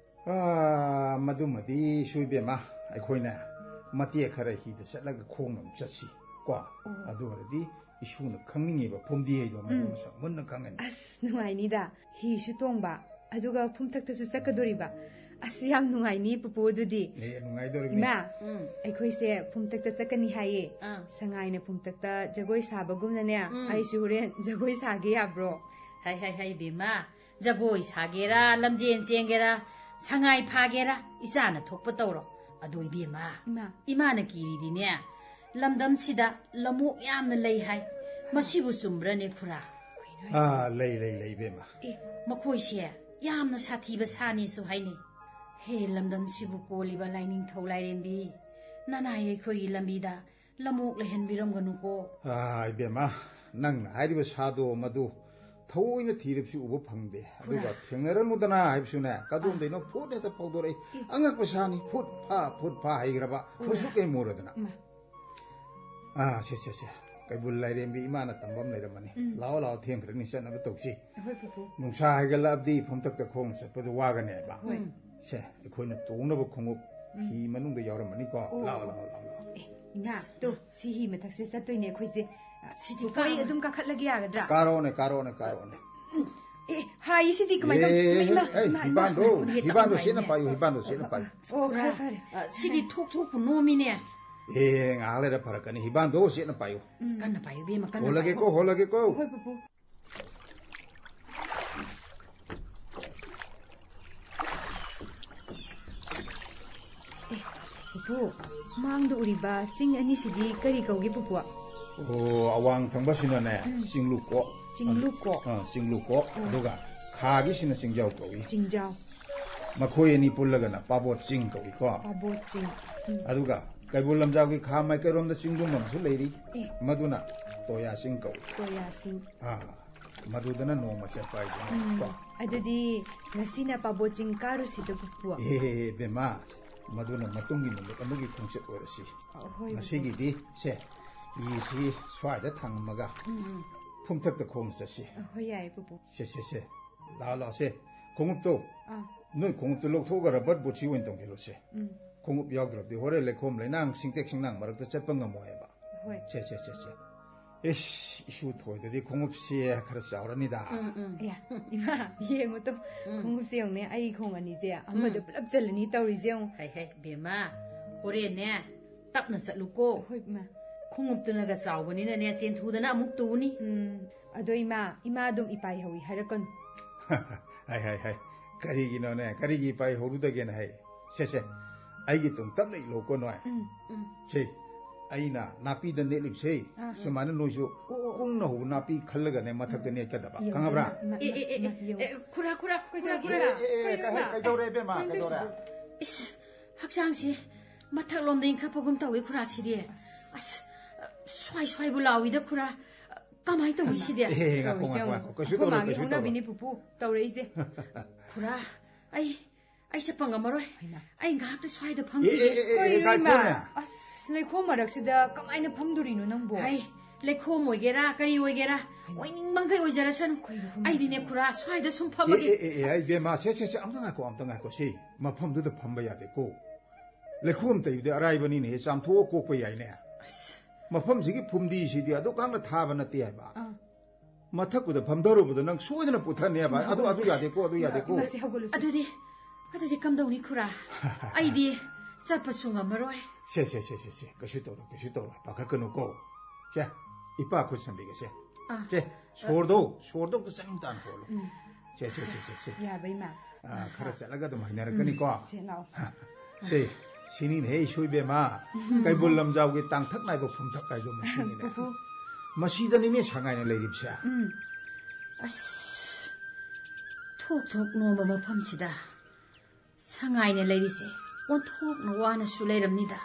ꯑꯥ, ꯃꯗꯨꯃꯗꯤ ꯏꯁꯨ ꯏꯕꯦꯝꯃ, ꯑꯩꯈꯣꯏꯅ ꯃꯇꯦꯛ ꯈꯔ ꯍꯤꯗ ꯆꯠꯂꯒ ꯈꯣꯡꯅ ꯑꯃꯨꯛ ꯆꯠꯁꯤ ꯀꯣ꯫ ꯑꯣ꯫ ꯑꯗꯨ ꯑꯣꯏꯔꯗꯤ ꯏꯁꯨꯅ ꯈꯪꯅꯤꯡꯉꯤꯕ ꯐꯨꯝꯗꯤ ꯍꯥꯏꯗꯣ ꯃꯗꯨ ꯎꯝ꯫ ꯃꯁꯛ ꯃꯨꯟꯅ ꯈꯪꯉꯅꯤ꯫ ꯑꯁ, ꯅꯨꯡꯉꯥꯏꯅꯤꯗ꯫ ꯍꯤꯁꯨ ꯇꯣꯡꯕ, ꯑꯗꯨꯒ ꯐꯨꯝꯊꯛꯇꯁꯨ ꯆꯠꯀꯗꯣꯔꯤꯕ꯫ ꯑꯁ, ꯌꯥꯝ ꯅꯨꯡꯉꯥꯏꯅꯤ, ꯄꯨꯄꯨ, ꯑꯗꯨꯗꯤ꯫ ꯑꯦ, ꯅꯨꯡꯉꯥꯏꯗꯧꯔꯤꯕꯅꯤ꯫ ꯏꯃꯥ, ꯎꯝ꯫ ꯑꯩꯈꯣꯏꯁꯦ ꯐꯨꯝꯊꯛꯇ ꯆꯠꯀꯅꯤ ꯍꯥꯏꯌꯦ꯫ ꯑꯥ꯫ ꯁꯉꯥꯏꯅ ꯐꯨꯝꯊꯛꯇ ꯖꯒꯣꯏ ꯁꯥꯕꯒꯨꯝꯅꯅꯦ, ꯎꯝ꯫ ꯑꯩꯁꯨ ꯍꯣꯔꯦꯟ ꯖꯒꯣꯏ ꯁꯥꯒꯦ ꯌꯥꯕ꯭ꯔꯣ? ꯍꯥꯏ, ꯍꯥꯏ, ꯍꯥꯏ, ꯏꯕꯦꯝꯃ, ꯖꯒꯣꯏ ꯁꯥꯒꯦꯔꯥ, ꯂꯝꯖꯦꯟ ꯆꯦꯟꯒꯦꯔꯥ, ꯁꯉꯥꯏ ꯐꯥꯒꯦꯔꯥ, ꯏꯆꯥꯅ ꯊꯣꯛꯄ ꯇꯧꯔꯣ꯫ ꯑꯗꯣ ꯏꯕꯦꯝꯃ, ꯏꯃꯥ꯫ ꯏꯃꯥꯅ ꯀꯤꯔꯤꯗꯤꯅꯦ, ꯂꯝꯗꯝꯁꯤꯗ ꯂꯝꯑꯣꯛ ꯌꯥꯝꯅ ꯂꯩ ꯍꯥꯏ꯫ ꯃꯁꯤꯕꯨ ꯆꯨꯝꯕ꯭ꯔꯅꯦ, ꯈꯨꯔꯥ? ꯑꯥ, ꯂꯩ, ꯂꯩ, ꯂꯩ, ꯏꯕꯦꯝꯃ꯫ ꯑꯦ, ꯃꯈꯣꯏꯁꯦ ꯌꯥꯝꯅ ꯁꯥꯊꯤꯕ ꯁꯥꯅꯤꯁꯨ ꯍꯥꯏꯅꯩ꯫ ꯍꯦ, ꯂꯝꯗꯝꯁꯤꯕꯨ ꯀꯣꯜꯂꯤꯕ ꯂꯥꯏꯅꯤꯡꯊꯧ ꯂꯥꯏꯔꯦꯝꯕꯤ, ꯅꯅꯥꯏ ꯑꯩꯈꯣꯏꯒꯤ ꯂꯝꯕꯤꯗ ꯂꯝꯑꯣꯛ ꯂꯩꯍꯟꯕꯤꯔꯝꯒꯅꯨꯀꯣ꯫ ꯑꯥ, ꯏꯕꯦꯝꯃ, ꯅꯪꯅ ꯍꯥꯏꯔꯤꯕ ꯁꯥꯗꯣ ꯃꯗꯨ ꯊꯑꯣꯏꯅ ꯊꯤꯔꯕꯁꯨ ꯎꯕ ꯐꯪꯗꯦ꯫ ꯑꯗꯨꯒ ꯈꯨꯔꯥ꯫ ꯊꯦꯡꯅꯔꯝꯃꯨꯗꯅ ꯍꯥꯏꯕꯁꯨꯅꯦ, ꯀꯗꯣꯝꯗꯩꯅꯣ ꯐꯨꯠ ꯍꯦꯛꯇ ꯐꯥꯎꯗꯣꯔꯛꯏ꯫ ꯑꯦ꯫ ꯑꯉꯛꯄ ꯁꯥꯅꯤ, ꯐꯨꯠ ꯐꯥ, ꯐꯨꯠ ꯐꯥ ꯍꯩꯈ꯭ꯔꯕ, ꯈꯨꯔꯥ꯫ ꯃꯨꯁꯨꯛ ꯍꯦꯛ ꯃꯨꯔꯗꯅ꯫ ꯏꯃꯥ꯫ ꯑꯥ, ꯁꯦ, ꯁꯦ, ꯁꯦ꯫ ꯀꯩꯕꯨꯜ ꯂꯥꯏꯔꯦꯝꯕꯤ ꯏꯃꯥꯅ ꯇꯝꯕ ꯑꯃ ꯂꯩꯔꯝꯃꯅꯤ꯫ ꯎꯝ꯫ ꯂꯥꯛꯑꯣ, ꯂꯥꯛꯑꯣ, ꯊꯦꯡꯈ꯭ꯔꯅꯤ, ꯆꯠꯅꯕ ꯇꯧꯁꯤ꯫ ꯍꯣꯏ, ꯄꯨꯄꯨ꯫ ꯅꯨꯡꯁꯥ ꯍꯥꯏꯒꯠꯂꯛꯑꯕꯗꯤ ꯐꯝꯇꯛꯇ ꯈꯣꯡꯅ ꯆꯠꯄꯗꯣ ꯋꯥꯒꯅꯦꯕ꯫ ꯍꯣꯏ꯫ ꯁꯦ, ꯑꯩꯈꯣꯏꯅ ꯇꯣꯡꯅꯕ ꯈꯣꯡꯎꯞ ꯎꯝ꯫ ꯍꯤ ꯃꯅꯨꯡꯗ ꯌꯥꯎꯔꯝꯃꯅꯤꯀꯣ꯫ ꯑꯣ꯫ ꯂꯥꯛꯑꯣ, ꯂꯥꯛꯑꯣ, ꯂꯥꯛꯑꯣ, ꯂꯥꯛꯑꯣ꯫ ꯑꯦ, ꯏꯃꯥ, ꯇꯣ, ꯁꯤ ꯍꯤ ꯃꯊꯛꯁꯦ ꯆꯠꯇꯣꯏꯅꯦ ꯑꯩꯈꯣꯏꯁꯦ꯫ ꯁꯤꯗꯤ ꯄꯨꯄꯨ, ꯑꯩ ꯀꯥꯔꯣꯏ꯫ ꯑꯗꯨꯝ ꯀꯥꯈꯠꯂꯒꯦ ꯌꯥꯒꯗ꯭ꯔꯥ? ꯀꯥꯔꯛꯑꯣꯅꯦ, ꯀꯥꯔꯛꯑꯣꯅꯦ, ꯀꯥꯔꯛꯑꯣꯅꯦ꯫ ꯑꯦ, ꯍꯥꯏ, ꯁꯤꯗꯤ ꯀꯃꯥꯏꯅ ꯇꯧ-, ꯑꯦ, ꯏꯃꯥ, ꯏꯃꯥ, ꯑꯦ, ꯏꯃꯥ, ꯍꯤꯕꯥꯟꯗꯣ, ꯏꯃꯥ, ꯏꯃꯥ, ꯍꯤꯕꯥꯟꯗꯣ ꯏꯃꯥ, ꯁꯤꯅ ꯏꯃꯥ꯫ ꯄꯥꯏꯌꯨ, ꯍꯤꯕꯥꯟꯗꯣ ꯁꯤꯅ ꯄꯥꯏꯌꯨ꯫ ꯑꯣ, ꯐꯔꯦ, ꯐꯔꯦ꯫ ꯑ, ꯁꯤꯗꯤ ꯊꯣꯛ ꯊꯣꯛꯄꯨ ꯅꯣꯝꯃꯤꯅꯦ꯫ ꯑꯦ, ꯉꯥꯏꯍꯥꯛ ꯂꯩꯔ ꯐꯔꯛꯀꯅꯤ꯫ ꯍꯤꯕꯥꯟꯗꯣ ꯁꯤꯅ ꯄꯥꯏꯌꯨ꯫ ꯑꯁ, ꯀꯟꯅ ꯄꯥꯏꯌꯨ, ꯏꯕꯦꯝꯃ, ꯀꯟꯅ ꯍꯣꯜꯂꯒꯦꯀꯣ, ꯄꯥꯏꯌꯨ꯫ ꯍꯣꯜꯂꯒꯦꯀꯣ꯫ ꯍꯣꯏ, ꯄꯨꯄꯨ꯫ ꯑꯦ, ꯄꯨꯄꯨ, ꯃꯥꯡꯗ ꯎꯔꯤꯕ ꯆꯤꯡ ꯑꯅꯤꯁꯤꯗꯤ ꯀꯔꯤ ꯀꯧꯒꯦ, ꯄꯨꯄꯨ? ꯑꯣ, ꯑꯋꯥꯡ ꯊꯪꯕꯁꯤꯅꯅꯦ, ꯎꯝ꯫ ꯆꯤꯡꯂꯨꯀꯣ꯫ ꯆꯤꯡꯂꯨꯀꯣ? ꯑ, ꯆꯤꯡꯂꯨꯀꯣ꯫ ꯎꯝ꯫ ꯑꯗꯨꯒ ꯈꯥꯒꯤꯁꯤꯅ ꯆꯤꯡꯖꯥꯎ ꯀꯧꯏ꯫ ꯆꯤꯡꯖꯥꯎ꯫ ꯃꯈꯣꯏ ꯑꯅꯤ ꯄꯨꯜꯂꯒꯅ ꯄꯥꯕꯣꯠ ꯆꯤꯡ ꯀꯧꯏꯀꯣ꯫ ꯄꯥꯕꯣꯠ ꯆꯤꯡ꯫ ꯎꯝ꯫ ꯑꯗꯨꯒ ꯀꯩꯕꯨꯜ ꯂꯝꯖꯥꯎꯒꯤ ꯈꯥ ꯃꯥꯏꯀꯩꯔꯣꯝꯗ ꯆꯤꯡꯗꯨꯝ ꯑꯃꯁꯨ ꯂꯩꯔꯤ꯫ ꯑꯦ꯫ ꯃꯗꯨꯅ ꯇꯣꯌꯥ ꯆꯤꯡ ꯀꯧꯏ꯫ ꯇꯣꯌꯥ ꯆꯤꯡ꯫ ꯑꯥ, ꯃꯗꯨꯗꯅ ꯅꯣꯡꯃ ꯆꯠꯄ ꯍꯥꯏꯗꯨꯅꯤ ꯎꯝ, ꯀꯣ꯫ ꯑꯗꯨꯗꯤ ꯉꯁꯤꯅ ꯄꯥꯕꯣꯠ ꯆꯤꯡ ꯀꯥꯔꯨꯁꯤꯗ, ꯄꯨꯄꯨ꯫ ꯑꯦ, ꯕꯦꯝꯃ, ꯃꯗꯨꯅ ꯃꯇꯨꯡꯒꯤ ꯅꯨꯃꯤꯠ ꯑꯃꯒꯤ ꯈꯣꯡꯆꯠ ꯑꯣꯏꯔꯁꯤ꯫ ꯑ, ꯍꯣꯏ, ꯄꯨꯄꯨ꯫ ꯉꯁꯤꯒꯤꯗꯤ, ꯁꯦ, ꯍꯤꯁꯤ ꯁ꯭ꯋꯥꯏꯗ ꯊꯝꯃꯒ ꯎꯝ, ꯎꯝ꯫ ꯐꯨꯝꯊꯛꯇ ꯈꯣꯡꯅ ꯆꯠꯁꯤ꯫ ꯑ, ꯍꯣꯏ, ꯌꯥꯏꯌꯦ, ꯄꯨꯄꯨ꯫ ꯁꯦ, ꯁꯦ, ꯁꯦ꯫ ꯂꯥꯛꯑꯣ, ꯂꯥꯛꯑꯣ, ꯁꯦ꯫ ꯈꯣꯡꯎꯞꯇꯣ꯫ ꯑꯥ꯫ ꯅꯣꯏ ꯈꯣꯡꯎꯞꯇꯣ ꯂꯧꯊꯣꯛꯑꯒ ꯔꯕꯔ ꯕꯨꯠꯁꯤ ꯑꯣꯏꯅ ꯇꯣꯡꯁꯤꯜꯂꯣ, ꯁꯦ꯫ ꯎꯝ꯫ ꯈꯣꯡꯎꯞ ꯌꯥꯎꯗ꯭ꯔꯕꯗꯤ ꯍꯣꯔꯦꯟ ꯂꯩꯈꯣꯝ ꯂꯩꯅꯥꯡ, ꯁꯤꯡꯇꯦꯛ ꯁꯤꯡꯅꯥꯡ ꯃꯔꯛꯇ ꯆꯠꯄ ꯉꯝꯃꯣꯏꯕ꯫ ꯍꯣꯏ꯫ ꯁꯦ, ꯁꯦ, ꯁꯦ, ꯁꯦ꯫ ꯏꯁ, ꯏꯁꯨ ꯊꯣꯏꯗꯗꯤ ꯈꯣꯡꯎꯞꯁꯦ ꯈꯔ ꯆꯥꯎꯔꯅꯤꯗ꯫ ꯎꯝ, ꯎꯝ꯫ ꯑꯌꯥ, ꯏꯃꯥ, ꯌꯦꯡꯉꯨ ꯇꯣ꯫ ꯎꯝ꯫ ꯈꯣꯡꯎꯞꯁꯦ ꯌꯦꯡꯉꯨꯅꯦ, ꯑꯩ ꯈꯣꯡ ꯑꯅꯤꯁꯦ ꯑꯃꯗ ꯎꯝ꯫ ꯄꯨꯂꯞ ꯆꯜꯂꯅꯤ ꯇꯧꯔꯤꯁꯦ ꯌꯦꯡꯉꯨ꯫ ꯍꯩ, ꯍꯩ, ꯕꯦꯝꯃ, ꯍꯣꯔꯦꯟꯅꯦ, ꯇꯞꯅ ꯆꯠꯂꯨꯀꯣ꯫ ꯍꯣꯏ, ꯏꯃꯥ꯫ ꯈꯣꯡꯎꯞꯇꯨꯅꯒ ꯆꯥꯎꯕꯅꯤꯅꯅꯦ, ꯆꯦꯟꯊꯨꯗꯅ ꯑꯃꯨꯛ ꯇꯨꯅꯤ꯫ ꯎꯝ, ꯑꯗꯣ ꯏꯃꯥ, ꯏꯃꯥ ꯑꯗꯨꯝ ꯏꯄꯥꯏ ꯍꯧꯏ ꯍꯥꯏꯔꯛꯀꯅꯨ꯫ ꯍꯥꯏ, ꯍꯥꯏ, ꯍꯥꯏ꯫ ꯀꯔꯤꯒꯤꯅꯣꯅꯦ? ꯀꯔꯤꯒꯤ ꯏꯄꯥꯏ ꯍꯧꯔꯨꯗꯒꯦꯅ ꯍꯥꯏ? ꯁꯦ, ꯁꯦ, ꯑꯩꯒꯤ ꯇꯨꯡ ꯇꯞꯅ ꯏꯜꯂꯣꯀꯣ ꯅꯣꯏ꯫ ꯎꯝ, ꯎꯝ꯫ ꯁꯦ, ꯑꯩꯅ ꯅꯥꯄꯤꯗ ꯅꯦꯠꯂꯤꯕꯁꯦ, ꯑꯥ, ꯑꯥ꯫ ꯁꯨꯃꯥꯏꯅ ꯅꯣꯏꯁꯨ ꯑꯣ, ꯑꯣ, ꯑꯣ꯫ ꯀꯨꯡꯅ ꯍꯧꯕ ꯅꯥꯄꯤ ꯈꯜꯂꯒꯅꯦ ꯃꯊꯛꯇ ꯅꯦꯠꯀꯗꯕ꯫ ꯌꯦꯡꯉꯣ, ꯈꯪꯉꯕ꯭ꯔꯥ? ꯏꯃꯥ, ꯏꯃꯥ, ꯑꯦ, ꯑꯦ, ꯑꯦ, ꯏꯃꯥ, ꯌꯦꯡꯉꯣ꯫ ꯑꯦ, ꯈꯨꯔꯥ, ꯈꯨꯔꯥ, ꯈꯨꯔꯥ, ꯀꯩꯗꯧꯔꯦ, ꯈꯨꯔꯥ꯫ ꯏꯃꯥ? ꯑꯦ, ꯑꯦ, ꯑꯦ, ꯀꯩꯅꯣ, ꯀꯩ-, ꯏꯃꯥ? ꯀꯩꯗꯧꯔꯦ ꯏꯕꯦꯝꯃ? ꯀꯩꯅꯣ ꯀꯩꯗꯧꯔꯦ? ꯇꯧꯔꯤꯁꯤꯕꯣ? ꯏꯁ, ꯍꯛꯆꯥꯡꯁꯦ ꯃꯊꯛꯂꯣꯝꯗ ꯏꯟꯈꯠꯄꯒꯨꯝ ꯇꯧꯏ ꯈꯨꯔꯥ ꯁꯤꯗꯤ꯫ ꯑꯁ, ꯁ꯭ꯋꯥꯏ ꯁ꯭ꯋꯥꯏꯕꯨ ꯂꯥꯎꯏꯗ ꯈꯨꯔꯥ꯫ ꯀꯃꯥꯏꯅ ꯇꯧꯅꯤ ꯁꯤꯗꯤ? ꯑꯦ, ꯑꯦ, ꯑꯦ, ꯉꯥꯏꯈꯣ, ꯇꯧꯔꯤꯁꯦ ꯉꯥꯏꯈꯣ, ꯌꯦꯡꯉꯣ꯫ ꯉꯥꯏꯈꯣ꯫ ꯀꯩꯁꯨ ꯑꯩꯈꯣꯏ ꯇꯧꯔꯣꯏ, ꯃꯥꯒꯤ ꯀꯩꯁꯨ ꯇꯧꯔꯣꯏ꯫ ꯍꯧꯅꯕꯤꯅꯤ ꯄꯨꯄꯨ ꯇꯧꯔꯛꯏꯁꯦ꯫ ꯈꯨꯔꯥ, ꯑꯩ, ꯑꯩ ꯆꯠꯄ ꯉꯝꯃꯔꯣꯏ꯫ ꯍꯩꯃꯥ꯫ ꯑꯩ ꯉꯥꯏꯍꯥꯛꯇ ꯁ꯭ꯋꯥꯏꯗ ꯑꯦ, ꯐꯝꯈꯤꯒꯦ꯫ ꯑꯦ, ꯑꯦ, ꯑꯦ, ꯀꯩꯅꯣ ꯏꯃꯥ? ꯉꯥꯏꯈꯣꯅꯦ꯫ ꯑꯁ, ꯂꯩꯈꯣꯝ ꯃꯔꯛꯁꯤꯗ ꯀꯃꯥꯏꯅ ꯐꯝꯗꯣꯔꯤꯅꯣ ꯅꯪꯕꯣ? ꯍꯩ, ꯂꯩꯈꯣꯝ ꯑꯣꯏꯒꯦꯔꯥ, ꯀꯔꯤ ꯑꯣꯏꯒꯦꯔꯥ, ꯍꯩꯃꯥ꯫ ꯑꯣꯏꯅꯤꯡꯕ ꯃꯈꯩ ꯑꯣꯏꯖꯔꯁꯅꯨ꯫ ꯀꯩꯅꯣ ꯈꯪꯗꯦ ꯑꯩꯗꯤꯅꯦ ꯁꯤꯕꯣ꯫ ꯈꯨꯔꯥ, ꯁ꯭ꯋꯥꯏꯗ ꯁꯨꯝ ꯑꯦ, ꯐꯝꯃꯒꯦ꯫ ꯑꯦ, ꯑꯦ, ꯑꯦ, ꯑꯩ ꯏꯕꯦꯝꯃ, ꯁꯦ, ꯁꯦ, ꯁꯦ, ꯑꯝꯇ ꯉꯥꯏꯈꯣ, ꯑꯝꯇ ꯉꯥꯏꯈꯣ꯫ ꯁꯤ ꯃꯐꯝꯗꯨꯗ ꯐꯝꯕ ꯌꯥꯗꯦꯀꯣ꯫ ꯂꯩꯈꯣꯝ ꯇꯩꯕꯗꯤ ꯑꯔꯥꯏꯕꯅꯤꯅꯦ, ꯆꯥꯝꯊꯣꯛꯑ ꯀꯣꯛꯄ ꯌꯥꯏꯅꯦ꯫ ꯑꯁ꯫ ꯃꯐꯝꯁꯤꯒꯤ ꯐꯨꯝꯗꯤꯁꯤꯗꯤ ꯑꯗꯨꯛ ꯌꯥꯝꯅ ꯊꯥꯕ ꯅꯠꯇꯦ ꯍꯥꯏꯕ꯫ ꯑꯥ꯫ ꯃꯊꯛꯇꯨꯗ ꯐꯝꯊꯔꯨꯕꯗ ꯅꯪ ꯁꯣꯏꯗꯅ ꯄꯨꯊꯅꯦꯕ꯫ ꯏꯃꯥ, ꯑꯗꯨ, ꯑꯗꯨ ꯍꯧꯒꯠꯂꯁꯤ꯫ ꯌꯥꯗꯦꯀꯣ, ꯑꯗꯨ ꯏꯃꯥ, ꯌꯥꯗꯦꯀꯣ꯫ ꯏꯃꯥꯁꯦ ꯍꯧꯒꯠꯂꯁꯤ꯫ ꯑꯗꯨꯗꯤ, ꯑꯗꯨꯗꯤ ꯀꯝꯗꯧꯅꯤ ꯈꯨꯔꯥ? ꯑꯩꯗꯤ ꯆꯠꯄꯁꯨ ꯉꯝꯃꯔꯣꯏ꯫ ꯁꯦ, ꯁꯦ, ꯁꯦ, ꯁꯦ, ꯁꯦ, ꯀꯩꯁꯨ ꯇꯧꯔꯣꯏ, ꯀꯩꯁꯨ ꯇꯧꯔꯣꯏ, ꯄꯥꯈꯠꯀꯅꯨꯀꯣ꯫ ꯁꯦ, ꯏꯄꯥ ꯈꯨꯠ ꯁꯝꯕꯤꯒꯦꯁꯦ꯫ ꯑꯥ꯫ ꯁꯦ, ꯁꯣꯔꯗꯣ, ꯁꯣꯔꯗꯣ ꯆꯪ ꯇꯥꯅ ꯍꯣꯜꯂꯣ꯫ ꯎꯝ꯫ ꯁꯦ, ꯁꯦ, ꯁꯦ, ꯁꯦ, ꯁꯦ꯫ ꯌꯥꯕ, ꯏꯃꯥ? ꯑꯥ, ꯈꯔ ꯆꯠꯂꯒ ꯑꯗꯨꯝ ꯍꯥꯏꯅꯔꯛꯀꯅꯤꯀꯣ꯫ ꯎꯝ, ꯁꯦ, ꯂꯥꯛꯑꯣ꯫ ꯁꯦ, ꯁꯤꯅꯤꯅꯦꯍꯦ, ꯏꯁꯨ ꯏꯕꯦꯝꯃ꯫ ꯎꯝ꯫ ꯀꯩꯕꯨꯜ ꯂꯝꯖꯥꯎꯒꯤ ꯇꯥꯡꯊꯛ ꯅꯥꯏꯕ ꯐꯨꯝꯊꯛ ꯍꯥꯏꯗꯣ ꯃꯁꯤꯅꯤꯅꯦ꯫ ꯄꯨꯄꯨ꯫ ꯃꯁꯤꯗꯅꯤꯅꯦ ꯁꯉꯥꯏꯅ ꯂꯩꯔꯤꯕꯁꯦ꯫ ꯎꯝ꯫ ꯑꯁ, ꯊꯣꯛ ꯊꯣꯛ ꯅꯣꯝꯕ ꯃꯐꯝꯁꯤꯗ ꯁꯉꯥꯏꯅ ꯂꯩꯔꯤꯁꯦ ꯑꯣꯟꯊꯣꯛꯅ ꯋꯥꯅꯁꯨ ꯂꯩꯔꯝꯅꯤꯗ꯫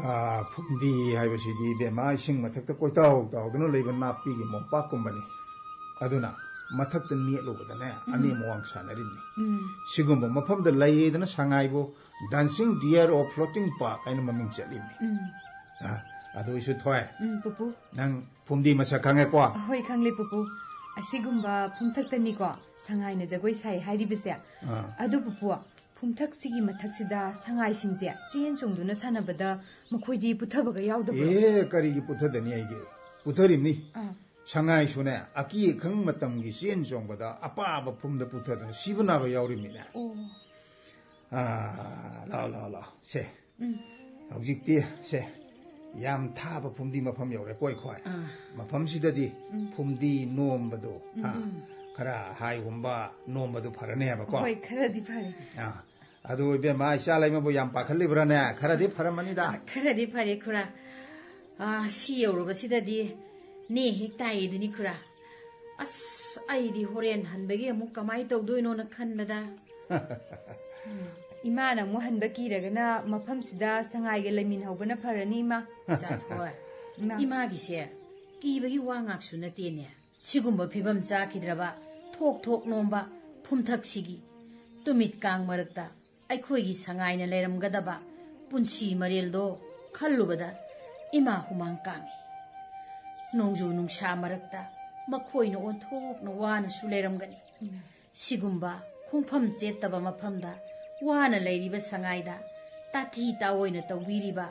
ꯑꯥ, ꯐꯨꯝꯗꯤ ꯍꯥꯏꯕꯁꯤꯗꯤ ꯏꯕꯦꯝꯃ, ꯏꯁꯤꯡ ꯃꯊꯛꯇ ꯀꯣꯏꯇꯥꯎ ꯇꯥꯎꯗꯨꯅ ꯂꯩꯕ ꯅꯥꯄꯤꯒꯤ ꯃꯣꯝꯄꯥꯛꯀꯨꯝꯕꯅꯤ꯫ ꯑꯗꯨꯅ ꯃꯊꯛꯇ ꯅꯦꯠꯂꯨꯕꯗꯅꯦ, ꯎꯝ꯫ ꯑꯅꯦꯝ ꯑꯋꯥꯡ ꯁꯥꯟꯅꯔꯤꯕꯅꯤ꯫ ꯎꯝ꯫ ꯁꯤꯒꯨꯝꯕ ꯃꯐꯝꯗ ꯂꯩꯗꯅ ꯁꯉꯥꯏꯕꯨ dancing deer or floating park ꯍꯥꯏꯅ ꯃꯃꯤꯡ ꯆꯠꯂꯤꯕꯅꯤ꯫ ꯎꯝ꯫ ꯑꯥ, ꯑꯗꯨ ꯏꯁꯨ ꯊꯣꯏ꯫ ꯎꯝ, ꯄꯨꯄꯨ꯫ ꯅꯪ ꯐꯨꯝꯗꯤ ꯃꯁꯛ ꯈꯪꯉꯦꯀꯣ? ꯍꯣꯏ, ꯈꯪꯂꯦ, ꯄꯨꯄꯨ꯫ ꯑꯁꯤꯒꯨꯝꯕ ꯐꯨꯝꯊꯛꯇꯅꯤꯀꯣ ꯁꯉꯥꯏꯅ ꯖꯒꯣꯏ ꯁꯥꯏ ꯍꯥꯏꯔꯤꯕꯁꯦ꯫ ꯑꯥ꯫ ꯑꯗꯨ, ꯄꯨꯄꯨ, ꯐꯨꯝꯊꯛꯁꯤꯒꯤ ꯃꯊꯛꯁꯤꯗ ꯁꯉꯥꯏꯁꯤꯡꯁꯦ ꯆꯦꯟ ꯆꯣꯡꯗꯨꯅ ꯁꯥꯟꯅꯕꯗ ꯃꯈꯣꯏꯗꯤ ꯄꯨꯊꯕꯒ ꯌꯥꯎꯗꯕ꯭ꯔꯣ? ꯑꯦ, ꯀꯔꯤꯒꯤ ꯄꯨꯊꯗꯅꯤ ꯑꯩꯒꯤ? ꯄꯨꯊꯔꯤꯕꯅꯤ꯫ ꯑꯥ꯫ ꯁꯉꯥꯏꯁꯨꯅꯦ, ꯑꯀꯤ ꯑꯈꯪ ꯃꯇꯝꯒꯤ ꯆꯦꯟ ꯆꯣꯡꯕꯗ ꯑꯄꯥꯕ ꯐꯨꯝꯗ ꯄꯨꯊꯗꯅ ꯁꯤꯕ ꯅꯥꯕ ꯌꯥꯎꯔꯤꯕꯅꯤꯅꯦ꯫ ꯑꯣ꯫ ꯑꯥ, ꯂꯥꯛꯑꯣ, ꯂꯥꯛꯑꯣ, ꯂꯥꯛꯑꯣ꯫ ꯁꯦ꯫ ꯎꯝ꯫ ꯍꯧꯖꯤꯛꯇꯤ ꯁꯦ, ꯌꯥꯝ ꯊꯥꯕ ꯐꯨꯝꯗꯤ ꯃꯐꯝ ꯌꯧꯔꯦꯀꯣ ꯑꯩꯈꯣꯏ꯫ ꯑꯥ꯫ ꯃꯐꯝꯁꯤꯗꯗꯤ ꯎꯝ꯫ ꯐꯨꯝꯗꯤ ꯅꯣꯝꯕꯗꯣ, ꯎꯝ꯫ ꯑꯥ, ꯎꯝ꯫ ꯈꯔ ꯍꯥꯏꯒꯨꯝꯕ ꯅꯣꯝꯕꯗꯣ ꯐꯔꯅꯦꯕꯀꯣ꯫ ꯍꯣꯏ, ꯈꯔꯗꯤ ꯐꯔꯦ꯫ ꯑꯥ꯫ ꯑꯗꯨ ꯏꯕꯦꯝꯃ, ꯏꯆꯥ ꯂꯩꯃꯕꯨ ꯌꯥꯝ ꯄꯥꯈꯠꯂꯤꯕ꯭ꯔꯥꯅꯦ? ꯈꯔꯗꯤ ꯐꯔꯝꯃꯅꯤꯗ꯫ ꯈꯔꯗꯤ ꯐꯔꯦ, ꯈꯨꯔꯥ꯫ ꯑꯥ, ꯁꯤ ꯌꯧꯔꯕꯁꯤꯗꯗꯤ ꯅꯦ ꯍꯦꯛ ꯇꯥꯏꯌꯦꯗꯨꯅꯤ, ꯈꯨꯔꯥ꯫ ꯑꯁ, ꯑꯩꯗꯤ ꯍꯣꯔꯦꯟ ꯍꯟꯕꯒꯤ ꯑꯃꯨꯛ ꯀꯃꯥꯏ ꯇꯧꯗꯣꯏꯅꯣꯅ ꯈꯟꯕꯗ꯫ ꯏꯃꯥꯅ ꯑꯃꯨꯛ ꯍꯟꯕ ꯀꯤꯔꯒꯅ ꯃꯐꯝꯁꯤꯗ ꯁꯉꯥꯏꯒ ꯂꯩꯃꯤꯟꯍꯧꯕꯅ ꯐꯔꯅꯤ, ꯏꯃꯥ꯫ ꯏꯆꯥꯊꯣꯏ, ꯏꯃꯥ꯫ ꯏꯃꯥꯒꯤꯁꯦ ꯀꯤꯕꯒꯤ ꯋꯥ ꯉꯥꯛꯁꯨ ꯅꯠꯇꯦꯅꯦ꯫ ꯁꯤꯒꯨꯝꯕ ꯐꯤꯕꯝ ꯆꯥꯈꯤꯗ꯭ꯔꯕ, ꯊꯣꯛ ꯊꯣꯛ ꯅꯣꯝꯕ ꯐꯨꯝꯊꯛꯁꯤꯒꯤ ꯇꯨꯃꯤꯠ ꯀꯥꯡ ꯃꯔꯛꯇ ꯑꯩꯈꯣꯏꯒꯤ ꯁꯉꯥꯏꯅ ꯂꯩꯔꯝꯒꯗꯕ ꯄꯨꯟꯁꯤ ꯃꯔꯦꯜꯗꯣ ꯈꯜꯂꯨꯕꯗ ꯏꯃꯥ ꯍꯨꯃꯥꯡ ꯀꯥꯡꯏ꯫ ꯅꯣꯡꯖꯨ ꯅꯨꯡꯁꯥ ꯃꯔꯛꯇ ꯃꯈꯣꯏꯅ ꯑꯣꯟꯊꯣꯛꯅ ꯋꯥꯅꯁꯨ ꯂꯩꯔꯝꯒꯅꯤ꯫ ꯁꯤꯒꯨꯝꯕ ꯈꯣꯡꯐꯝ ꯆꯦꯠꯇꯕ ꯃꯐꯝꯗ ꯋꯥꯅ ꯂꯩꯔꯤꯕ ꯁꯉꯥꯏꯗ ꯇꯥꯊꯤ ꯇꯥꯑꯣꯏꯅ ꯇꯧꯕꯤꯔꯤꯕ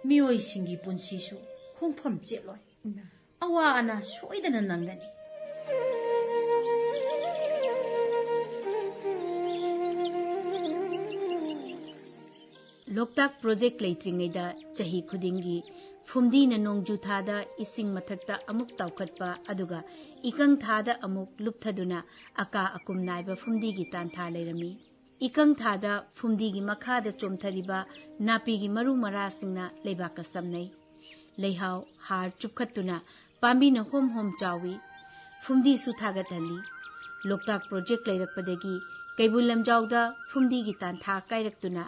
ꯃꯤꯑꯣꯏꯁꯤꯡꯒꯤ ꯄꯨꯟꯁꯤꯁꯨ ꯈꯣꯡꯐꯝ ꯆꯦꯠꯂꯣꯏ꯫ ꯑꯋꯥ ꯑꯅꯥ ꯁꯣꯏꯗꯅ ꯅꯪꯒꯅꯤ꯫ ꯂꯣꯛꯇꯥꯛ ꯄ꯭ꯔꯣꯖꯦꯛ ꯂꯩꯇ꯭ꯔꯤꯉꯩꯗ ꯆꯍꯤ ꯈꯨꯗꯤꯡꯒꯤ ꯐꯨꯝꯗꯤꯅ ꯅꯣꯡꯖꯨ ꯊꯥꯗ ꯏꯁꯤꯡ ꯃꯊꯛꯇ ꯑꯃꯨꯛ ꯇꯥꯎꯈꯠꯄ, ꯑꯗꯨꯒ ꯏꯀꯪ ꯊꯥꯗ ꯑꯃꯨꯛ ꯂꯨꯞꯊꯗꯨꯅ ꯑꯀꯥ ꯑꯀꯨꯝ ꯅꯥꯏꯕ ꯐꯨꯝꯗꯤꯒꯤ ꯇꯥꯟꯊꯥ ꯂꯩꯔꯝꯃꯤ꯫ ꯏꯀꯪ ꯊꯥꯗ ꯐꯨꯝꯗꯤꯒꯤ ꯃꯈꯥꯗ ꯆꯣꯝꯊꯔꯤꯕ ꯅꯥꯄꯤꯒꯤ ꯃꯔꯨ ꯃꯔꯥꯁꯤꯡꯅ ꯂꯩꯕꯥꯛꯀ ꯁꯝꯅꯩ꯫ ꯂꯩꯍꯥꯎ, ꯍꯥꯔ ꯆꯨꯞꯈꯠꯇꯨꯅ ꯄꯥꯝꯕꯤꯅ ꯍꯣꯝ ꯍꯣꯝ ꯆꯥꯎꯏ꯫ ꯐꯨꯝꯗꯤꯁꯨ ꯊꯥꯒꯠꯍꯜꯂꯤ꯫ ꯂꯣꯛꯇꯥꯛ ꯄ꯭ꯔꯣꯖꯦꯛ ꯂꯩꯔꯛꯄꯗꯒꯤ ꯀꯩꯕꯨꯜ ꯂꯝꯖꯥꯎꯗ ꯐꯨꯝꯗꯤꯒꯤ ꯇꯥꯟꯊꯥ ꯀꯥꯏꯔꯛꯇꯨꯅ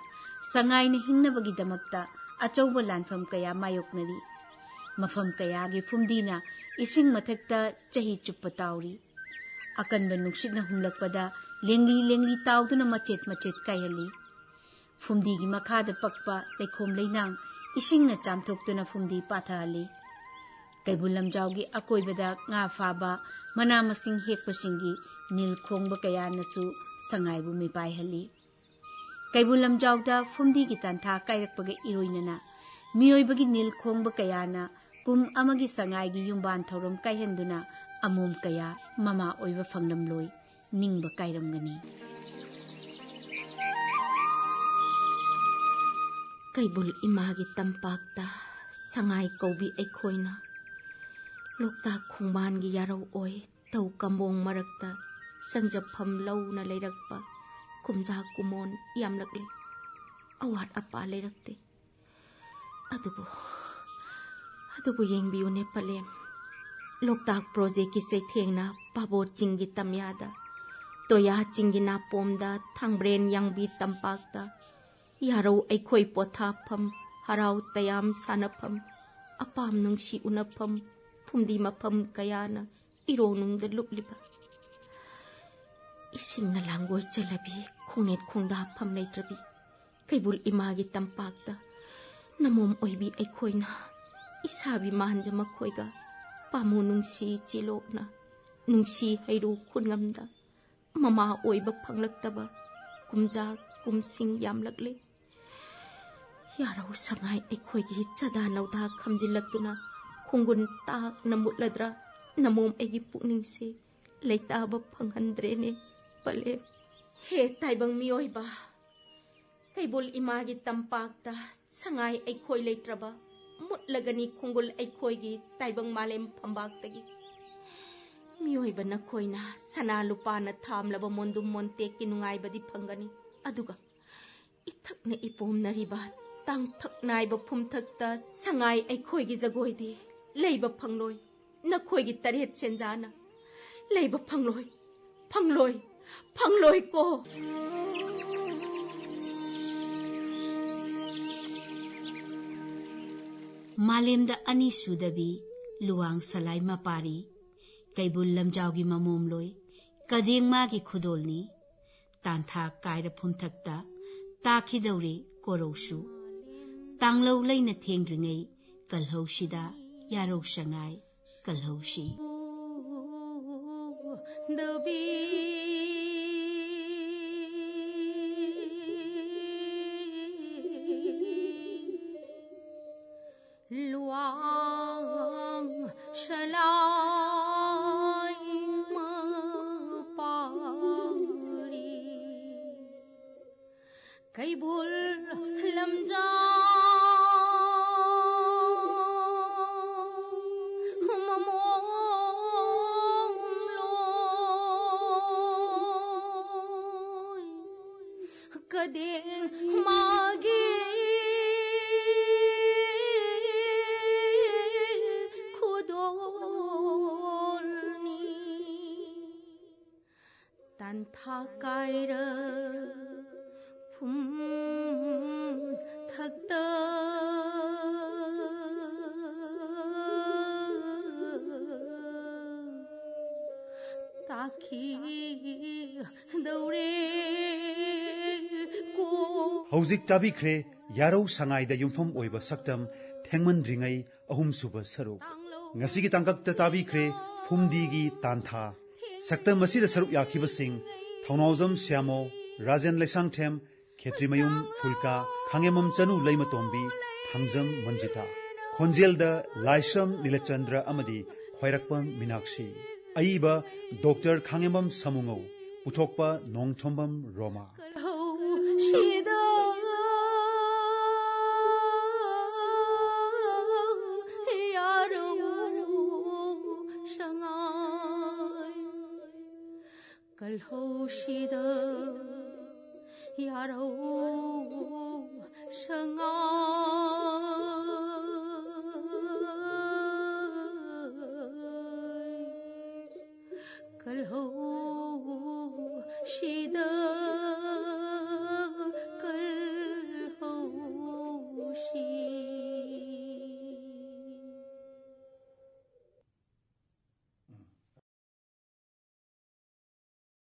ꯁꯉꯥꯏꯅ ꯍꯤꯡꯅꯕꯒꯤꯗꯃꯛꯇ ꯑꯆꯧꯕ ꯂꯥꯟꯐꯝ ꯀꯌꯥ ꯃꯥꯌꯣꯛꯅꯔꯤ꯫ ꯃꯐꯝ ꯀꯌꯥꯒꯤ ꯐꯨꯝꯗꯤꯅ ꯏꯁꯤꯡ ꯃꯊꯛꯇ ꯆꯍꯤ ꯆꯨꯞꯄ ꯇꯥꯎꯔꯤ꯫ ꯑꯀꯟꯕ ꯅꯨꯡꯁꯤꯠꯅ ꯍꯨꯝꯂꯛꯄꯗ ꯂꯦꯡꯂꯤ ꯂꯦꯡꯂꯤ ꯇꯥꯎꯗꯨꯅ ꯃꯆꯦꯠ ꯃꯆꯦꯠ ꯀꯥꯏꯍꯜꯂꯤ꯫ ꯐꯨꯝꯗꯤꯒꯤ ꯃꯈꯥꯗ ꯄꯛꯄ ꯂꯩꯈꯣꯝ ꯂꯩꯅꯥꯡ ꯏꯁꯤꯡꯅ ꯆꯥꯝꯊꯣꯛꯇꯨꯅ ꯐꯨꯝꯗꯤ ꯄꯥꯊꯍꯜꯂꯤ꯫ ꯀꯩꯕꯨꯜ ꯂꯝꯖꯥꯎꯒꯤ ꯑꯀꯣꯏꯕꯗ ꯉꯥ ꯐꯥꯕ, ꯃꯅꯥ ꯃꯁꯤꯡ ꯍꯦꯛꯄꯁꯤꯡꯒꯤ ꯅꯤꯜ ꯈꯣꯡꯕ ꯀꯌꯥꯅꯁꯨ ꯁꯉꯥꯏꯕꯨ ꯃꯤꯄꯥꯏꯍꯜꯂꯤ꯫ ꯀꯩꯕꯨꯜ ꯂꯝꯖꯥꯎꯗ ꯐꯨꯝꯗꯤꯒꯤ ꯇꯥꯟꯊꯥ ꯀꯥꯏꯔꯛꯄꯒ ꯏꯔꯣꯏꯅꯅ ꯃꯤꯑꯣꯏꯕꯒꯤ ꯅꯤꯜ ꯈꯣꯡꯕ ꯀꯌꯥꯅ ꯀꯨꯝ ꯑꯃꯒꯤ ꯁꯉꯥꯏꯒꯤ ꯌꯨꯝꯕꯥꯟ ꯊꯧꯔꯝ ꯀꯥꯏꯍꯟꯗꯨꯅ ꯑꯃꯣꯝ ꯀꯌꯥ ꯃꯃꯥ ꯑꯣꯏꯕ ꯐꯪꯂꯝꯂꯣꯏ, ꯅꯤꯡꯕ ꯀꯥꯏꯔꯝꯒꯅꯤ꯫ ꯀꯩꯕꯨꯜ ꯏꯃꯥꯒꯤ ꯇꯝꯄꯥꯛꯇ ꯁꯉꯥꯏ ꯀꯧꯕꯤ ꯑꯩꯈꯣꯏꯅ ꯂꯣꯛꯇꯥꯛ ꯈꯣꯡꯕꯥꯟꯒꯤ ꯌꯥꯔꯧ ꯑꯣꯏ ꯇꯧ ꯀꯝꯕꯣꯡ ꯃꯔꯛꯇ ꯆꯪꯖꯐꯝ ꯂꯧꯅ ꯂꯩꯔꯛꯄ ꯀꯨꯝꯖꯥ ꯀꯨꯃꯣꯟ ꯌꯥꯝꯂꯛꯂꯤ꯫ ꯑꯋꯥꯠ ꯑꯄꯥ ꯂꯩꯔꯛꯇꯦ꯫ ꯑꯗꯨꯕꯨ ꯑꯗꯨꯕꯨ ꯌꯦꯡꯕꯤꯌꯨꯅꯦ ꯄꯂꯦꯝ, ꯂꯣꯛꯇꯥꯛ ꯄ꯭ꯔꯣꯖꯦꯛꯀꯤ ꯆꯩꯊꯦꯡꯅ ꯄꯥꯕꯣꯔ ꯆꯤꯡꯒꯤ ꯇꯝꯌꯥꯗ, ꯇꯣꯌꯥ ꯆꯤꯡꯒꯤ ꯅꯥꯄꯣꯝꯗ, ꯊꯥꯡꯕ꯭ꯔꯦꯟ ꯌꯥꯡꯕꯤ ꯇꯝꯄꯥꯛꯇ, ꯌꯥꯔꯧ ꯑꯩꯈꯣꯏ ꯄꯣꯊꯥꯐꯝ, ꯍꯔꯥꯎ ꯇꯌꯥꯝ ꯁꯥꯟꯅꯐꯝ, ꯑꯄꯥꯝ ꯅꯨꯡꯁꯤ ꯎꯅꯐꯝ, ꯐꯨꯝꯗꯤ ꯃꯐꯝ ꯀꯌꯥꯅ ꯏꯔꯣꯡꯅꯨꯡꯗ ꯂꯨꯞꯂꯤꯕ꯫ ꯏꯁꯤꯡꯅ ꯂꯥꯡꯒꯣꯏ ꯆꯦꯜꯂꯕꯤ, ꯈꯣꯡꯅꯦꯠ ꯈꯣꯡꯗꯥꯐꯝ ꯂꯩꯇ꯭ꯔꯕꯤ ꯀꯩꯕꯨꯜ ꯏꯃꯥꯒꯤ ꯇꯝꯄꯥꯛꯇ ꯅꯃꯣꯝ ꯑꯣꯏꯕꯤ ꯑꯩꯈꯣꯏꯅ ꯏꯁꯥꯕꯤ ꯃꯥꯟꯖ ꯃꯈꯣꯏꯒ ꯄꯥꯝꯃꯨ ꯅꯨꯡꯁꯤ ꯆꯦꯂꯣꯛꯅ ꯅꯨꯡꯁꯤ ꯍꯩꯔꯨ ꯈꯨꯟꯉꯝꯗ ꯃꯃꯥ ꯑꯣꯏꯕ ꯐꯪꯂꯛꯇꯕ ꯀꯨꯝꯖꯥ ꯀꯨꯝꯁꯤꯡ ꯌꯥꯝꯂꯛꯂꯦ꯫ ꯌꯥꯔꯧ ꯁꯉꯥꯏ ꯑꯩꯈꯣꯏꯒꯤ ꯆꯥꯗꯥ ꯅꯧꯗꯥ ꯈꯝꯖꯤꯜꯂꯛꯇꯨꯅ ꯈꯣꯡꯒꯨꯟ ꯇꯥꯛꯅ ꯃꯨꯠꯂꯗ꯭ꯔꯥ? ꯅꯃꯣꯝ ꯑꯩꯒꯤ ꯄꯨꯛꯅꯤꯡꯁꯦ ꯂꯩꯇꯥꯕ ꯐꯪꯍꯟꯗ꯭ꯔꯦꯅꯦ ꯄꯂꯦꯝ꯫ ꯍꯦ ꯇꯥꯏꯕꯪ ꯃꯤꯑꯣꯏꯕ, ꯀꯩꯕꯨꯜ ꯏꯃꯥꯒꯤ ꯇꯝꯄꯥꯛꯇ ꯁꯉꯥꯏ ꯑꯩꯈꯣꯏ ꯂꯩꯇ꯭ꯔꯕ ꯃꯨꯠꯂꯒꯅꯤ ꯈꯣꯡꯒꯨꯜ ꯑꯩꯈꯣꯏꯒꯤ ꯇꯥꯏꯕꯪ ꯃꯥꯂꯦꯝ ꯐꯝꯕꯥꯛꯇꯒꯤ꯫ ꯃꯤꯑꯣꯏꯕ ꯅꯈꯣꯏꯅ ꯁꯅꯥ ꯂꯨꯄꯥꯅ ꯊꯥꯝꯂꯕ ꯃꯣꯟꯗꯨꯝ ꯃꯣꯟꯇꯦꯛꯀꯤ ꯅꯨꯡꯉꯥꯏꯕꯗꯤ ꯐꯪꯒꯅꯤ, ꯑꯗꯨꯒ ꯏꯊꯛꯅ ꯏꯄꯣꯝꯅꯔꯤꯕ ꯇꯥꯡꯊꯛ ꯅꯥꯏꯕ ꯐꯨꯝꯊꯛꯇ ꯁꯉꯥꯏ ꯑꯩꯈꯣꯏꯒꯤ ꯖꯒꯣꯏꯗꯤ ꯂꯩꯕ ꯐꯪꯂꯣꯏ꯫ ꯅꯈꯣꯏꯒꯤ ꯇꯔꯦꯠ ꯁꯦꯟꯖꯥꯅ ꯂꯩꯕ ꯐꯪꯂꯣꯏ, ꯐꯪꯂꯣꯏ, ꯐꯪꯂꯣꯏꯀꯣ꯫ ꯃꯥꯂꯦꯝꯗ ꯑꯅꯤ ꯁꯨꯗꯕꯤ ꯂꯨꯋꯥꯡ ꯁꯂꯥꯏ ꯃꯄꯥꯔꯤ, ꯀꯩꯕꯨꯜ ꯂꯝꯖꯥꯎꯒꯤ ꯃꯃꯣꯝꯂꯣꯏ, ꯀꯗꯦꯡ ꯃꯥꯒꯤ ꯈꯨꯗꯣꯜꯅꯤ꯫ ꯇꯥꯟꯊꯥ ꯀꯥꯏꯔ ꯐꯨꯝꯊꯛꯇ ꯇꯥꯈꯤꯗꯧꯔꯦ ꯀꯣꯔꯧꯁꯨ꯫ ꯇꯥꯡꯂꯧ ꯂꯩꯅ ꯊꯦꯡꯗ꯭ꯔꯤꯉꯩ ꯀꯜꯍꯧꯁꯤꯗ ꯌꯥꯔꯧ ꯁꯉꯥꯏ ꯀꯜꯍꯧꯁꯤ꯫ ꯂꯨꯋꯥꯡ ꯁꯂꯥꯏ ꯃꯄꯥꯔꯤ꯫ ꯀꯩꯕꯨꯜ ꯂꯝꯖꯥꯎ ꯃꯃꯣꯝ ꯂꯣꯏ ꯀꯗꯦꯡ ꯃꯥꯒꯤ ꯀꯥꯏꯔ ꯐꯨꯝ ꯊꯛꯇ ꯇꯥꯈꯤꯗꯧꯔꯦ ꯀꯣ꯫ ꯍꯧꯖꯤꯛ ꯇꯥꯕꯤꯈ꯭ꯔꯦ ꯌꯥꯔꯧ ꯁꯉꯥꯏꯗ ꯌꯨꯝꯐꯝ ꯑꯣꯏꯕ ꯁꯛꯇꯝ ꯊꯦꯡꯃꯟꯗ꯭ꯔꯤꯉꯩ ꯑꯍꯨꯝꯁꯨꯕ ꯁꯔꯨꯛ꯫ ꯉꯁꯤꯒꯤ ꯇꯥꯡꯀꯛꯇ ꯇꯥꯕꯤꯈ꯭ꯔꯦ ꯐꯨꯝꯗꯤꯒꯤ ꯇꯥꯟꯊꯥ꯫ ꯁꯛꯇꯝ ꯑꯁꯤꯗ ꯁꯔꯨꯛ ꯌꯥꯈꯤꯕꯁꯤꯡ ꯊꯧꯅꯥꯎꯖꯝ ꯁ꯭ꯌꯥꯃꯣ, ꯔꯥꯖꯦꯟ ꯂꯩꯁꯥꯡꯊꯦꯝ, ꯈꯦꯇ꯭ꯔꯤꯃꯌꯨꯝ ꯐꯨꯜꯀꯥ, ꯈꯥꯉꯦꯝꯕꯝ ꯆꯅꯨ ꯂꯩꯃꯇꯣꯝꯕꯤ, ꯊꯥꯡꯖꯝ ꯃꯟꯖꯤꯇꯥ꯫ ꯈꯣꯟꯖꯦꯜꯗ ꯂꯥꯏꯁ꯭ꯔꯝ ꯅꯤꯂꯆꯟꯗ꯭ꯔ ꯑꯃꯗꯤ ꯈ꯭ꯋꯥꯏꯔꯥꯛꯄꯝ ꯃꯤꯅꯥꯛꯁꯤ꯫ ꯑꯏꯕ ꯗꯣꯛꯇꯔ ꯈꯥꯉꯦꯝꯕꯝ ꯁꯥꯃꯨꯉꯧ꯫ ꯄꯨꯊꯣꯛꯄ ꯅꯣꯡꯊꯣꯝꯕꯝ ꯔꯣꯃꯥ꯫ ꯀꯜꯍꯧꯁꯤꯗ ꯌꯥꯔꯧ ꯁꯉꯥꯏ꯫ ꯀꯜꯍꯧꯁꯤꯗ ꯌꯥꯔꯧ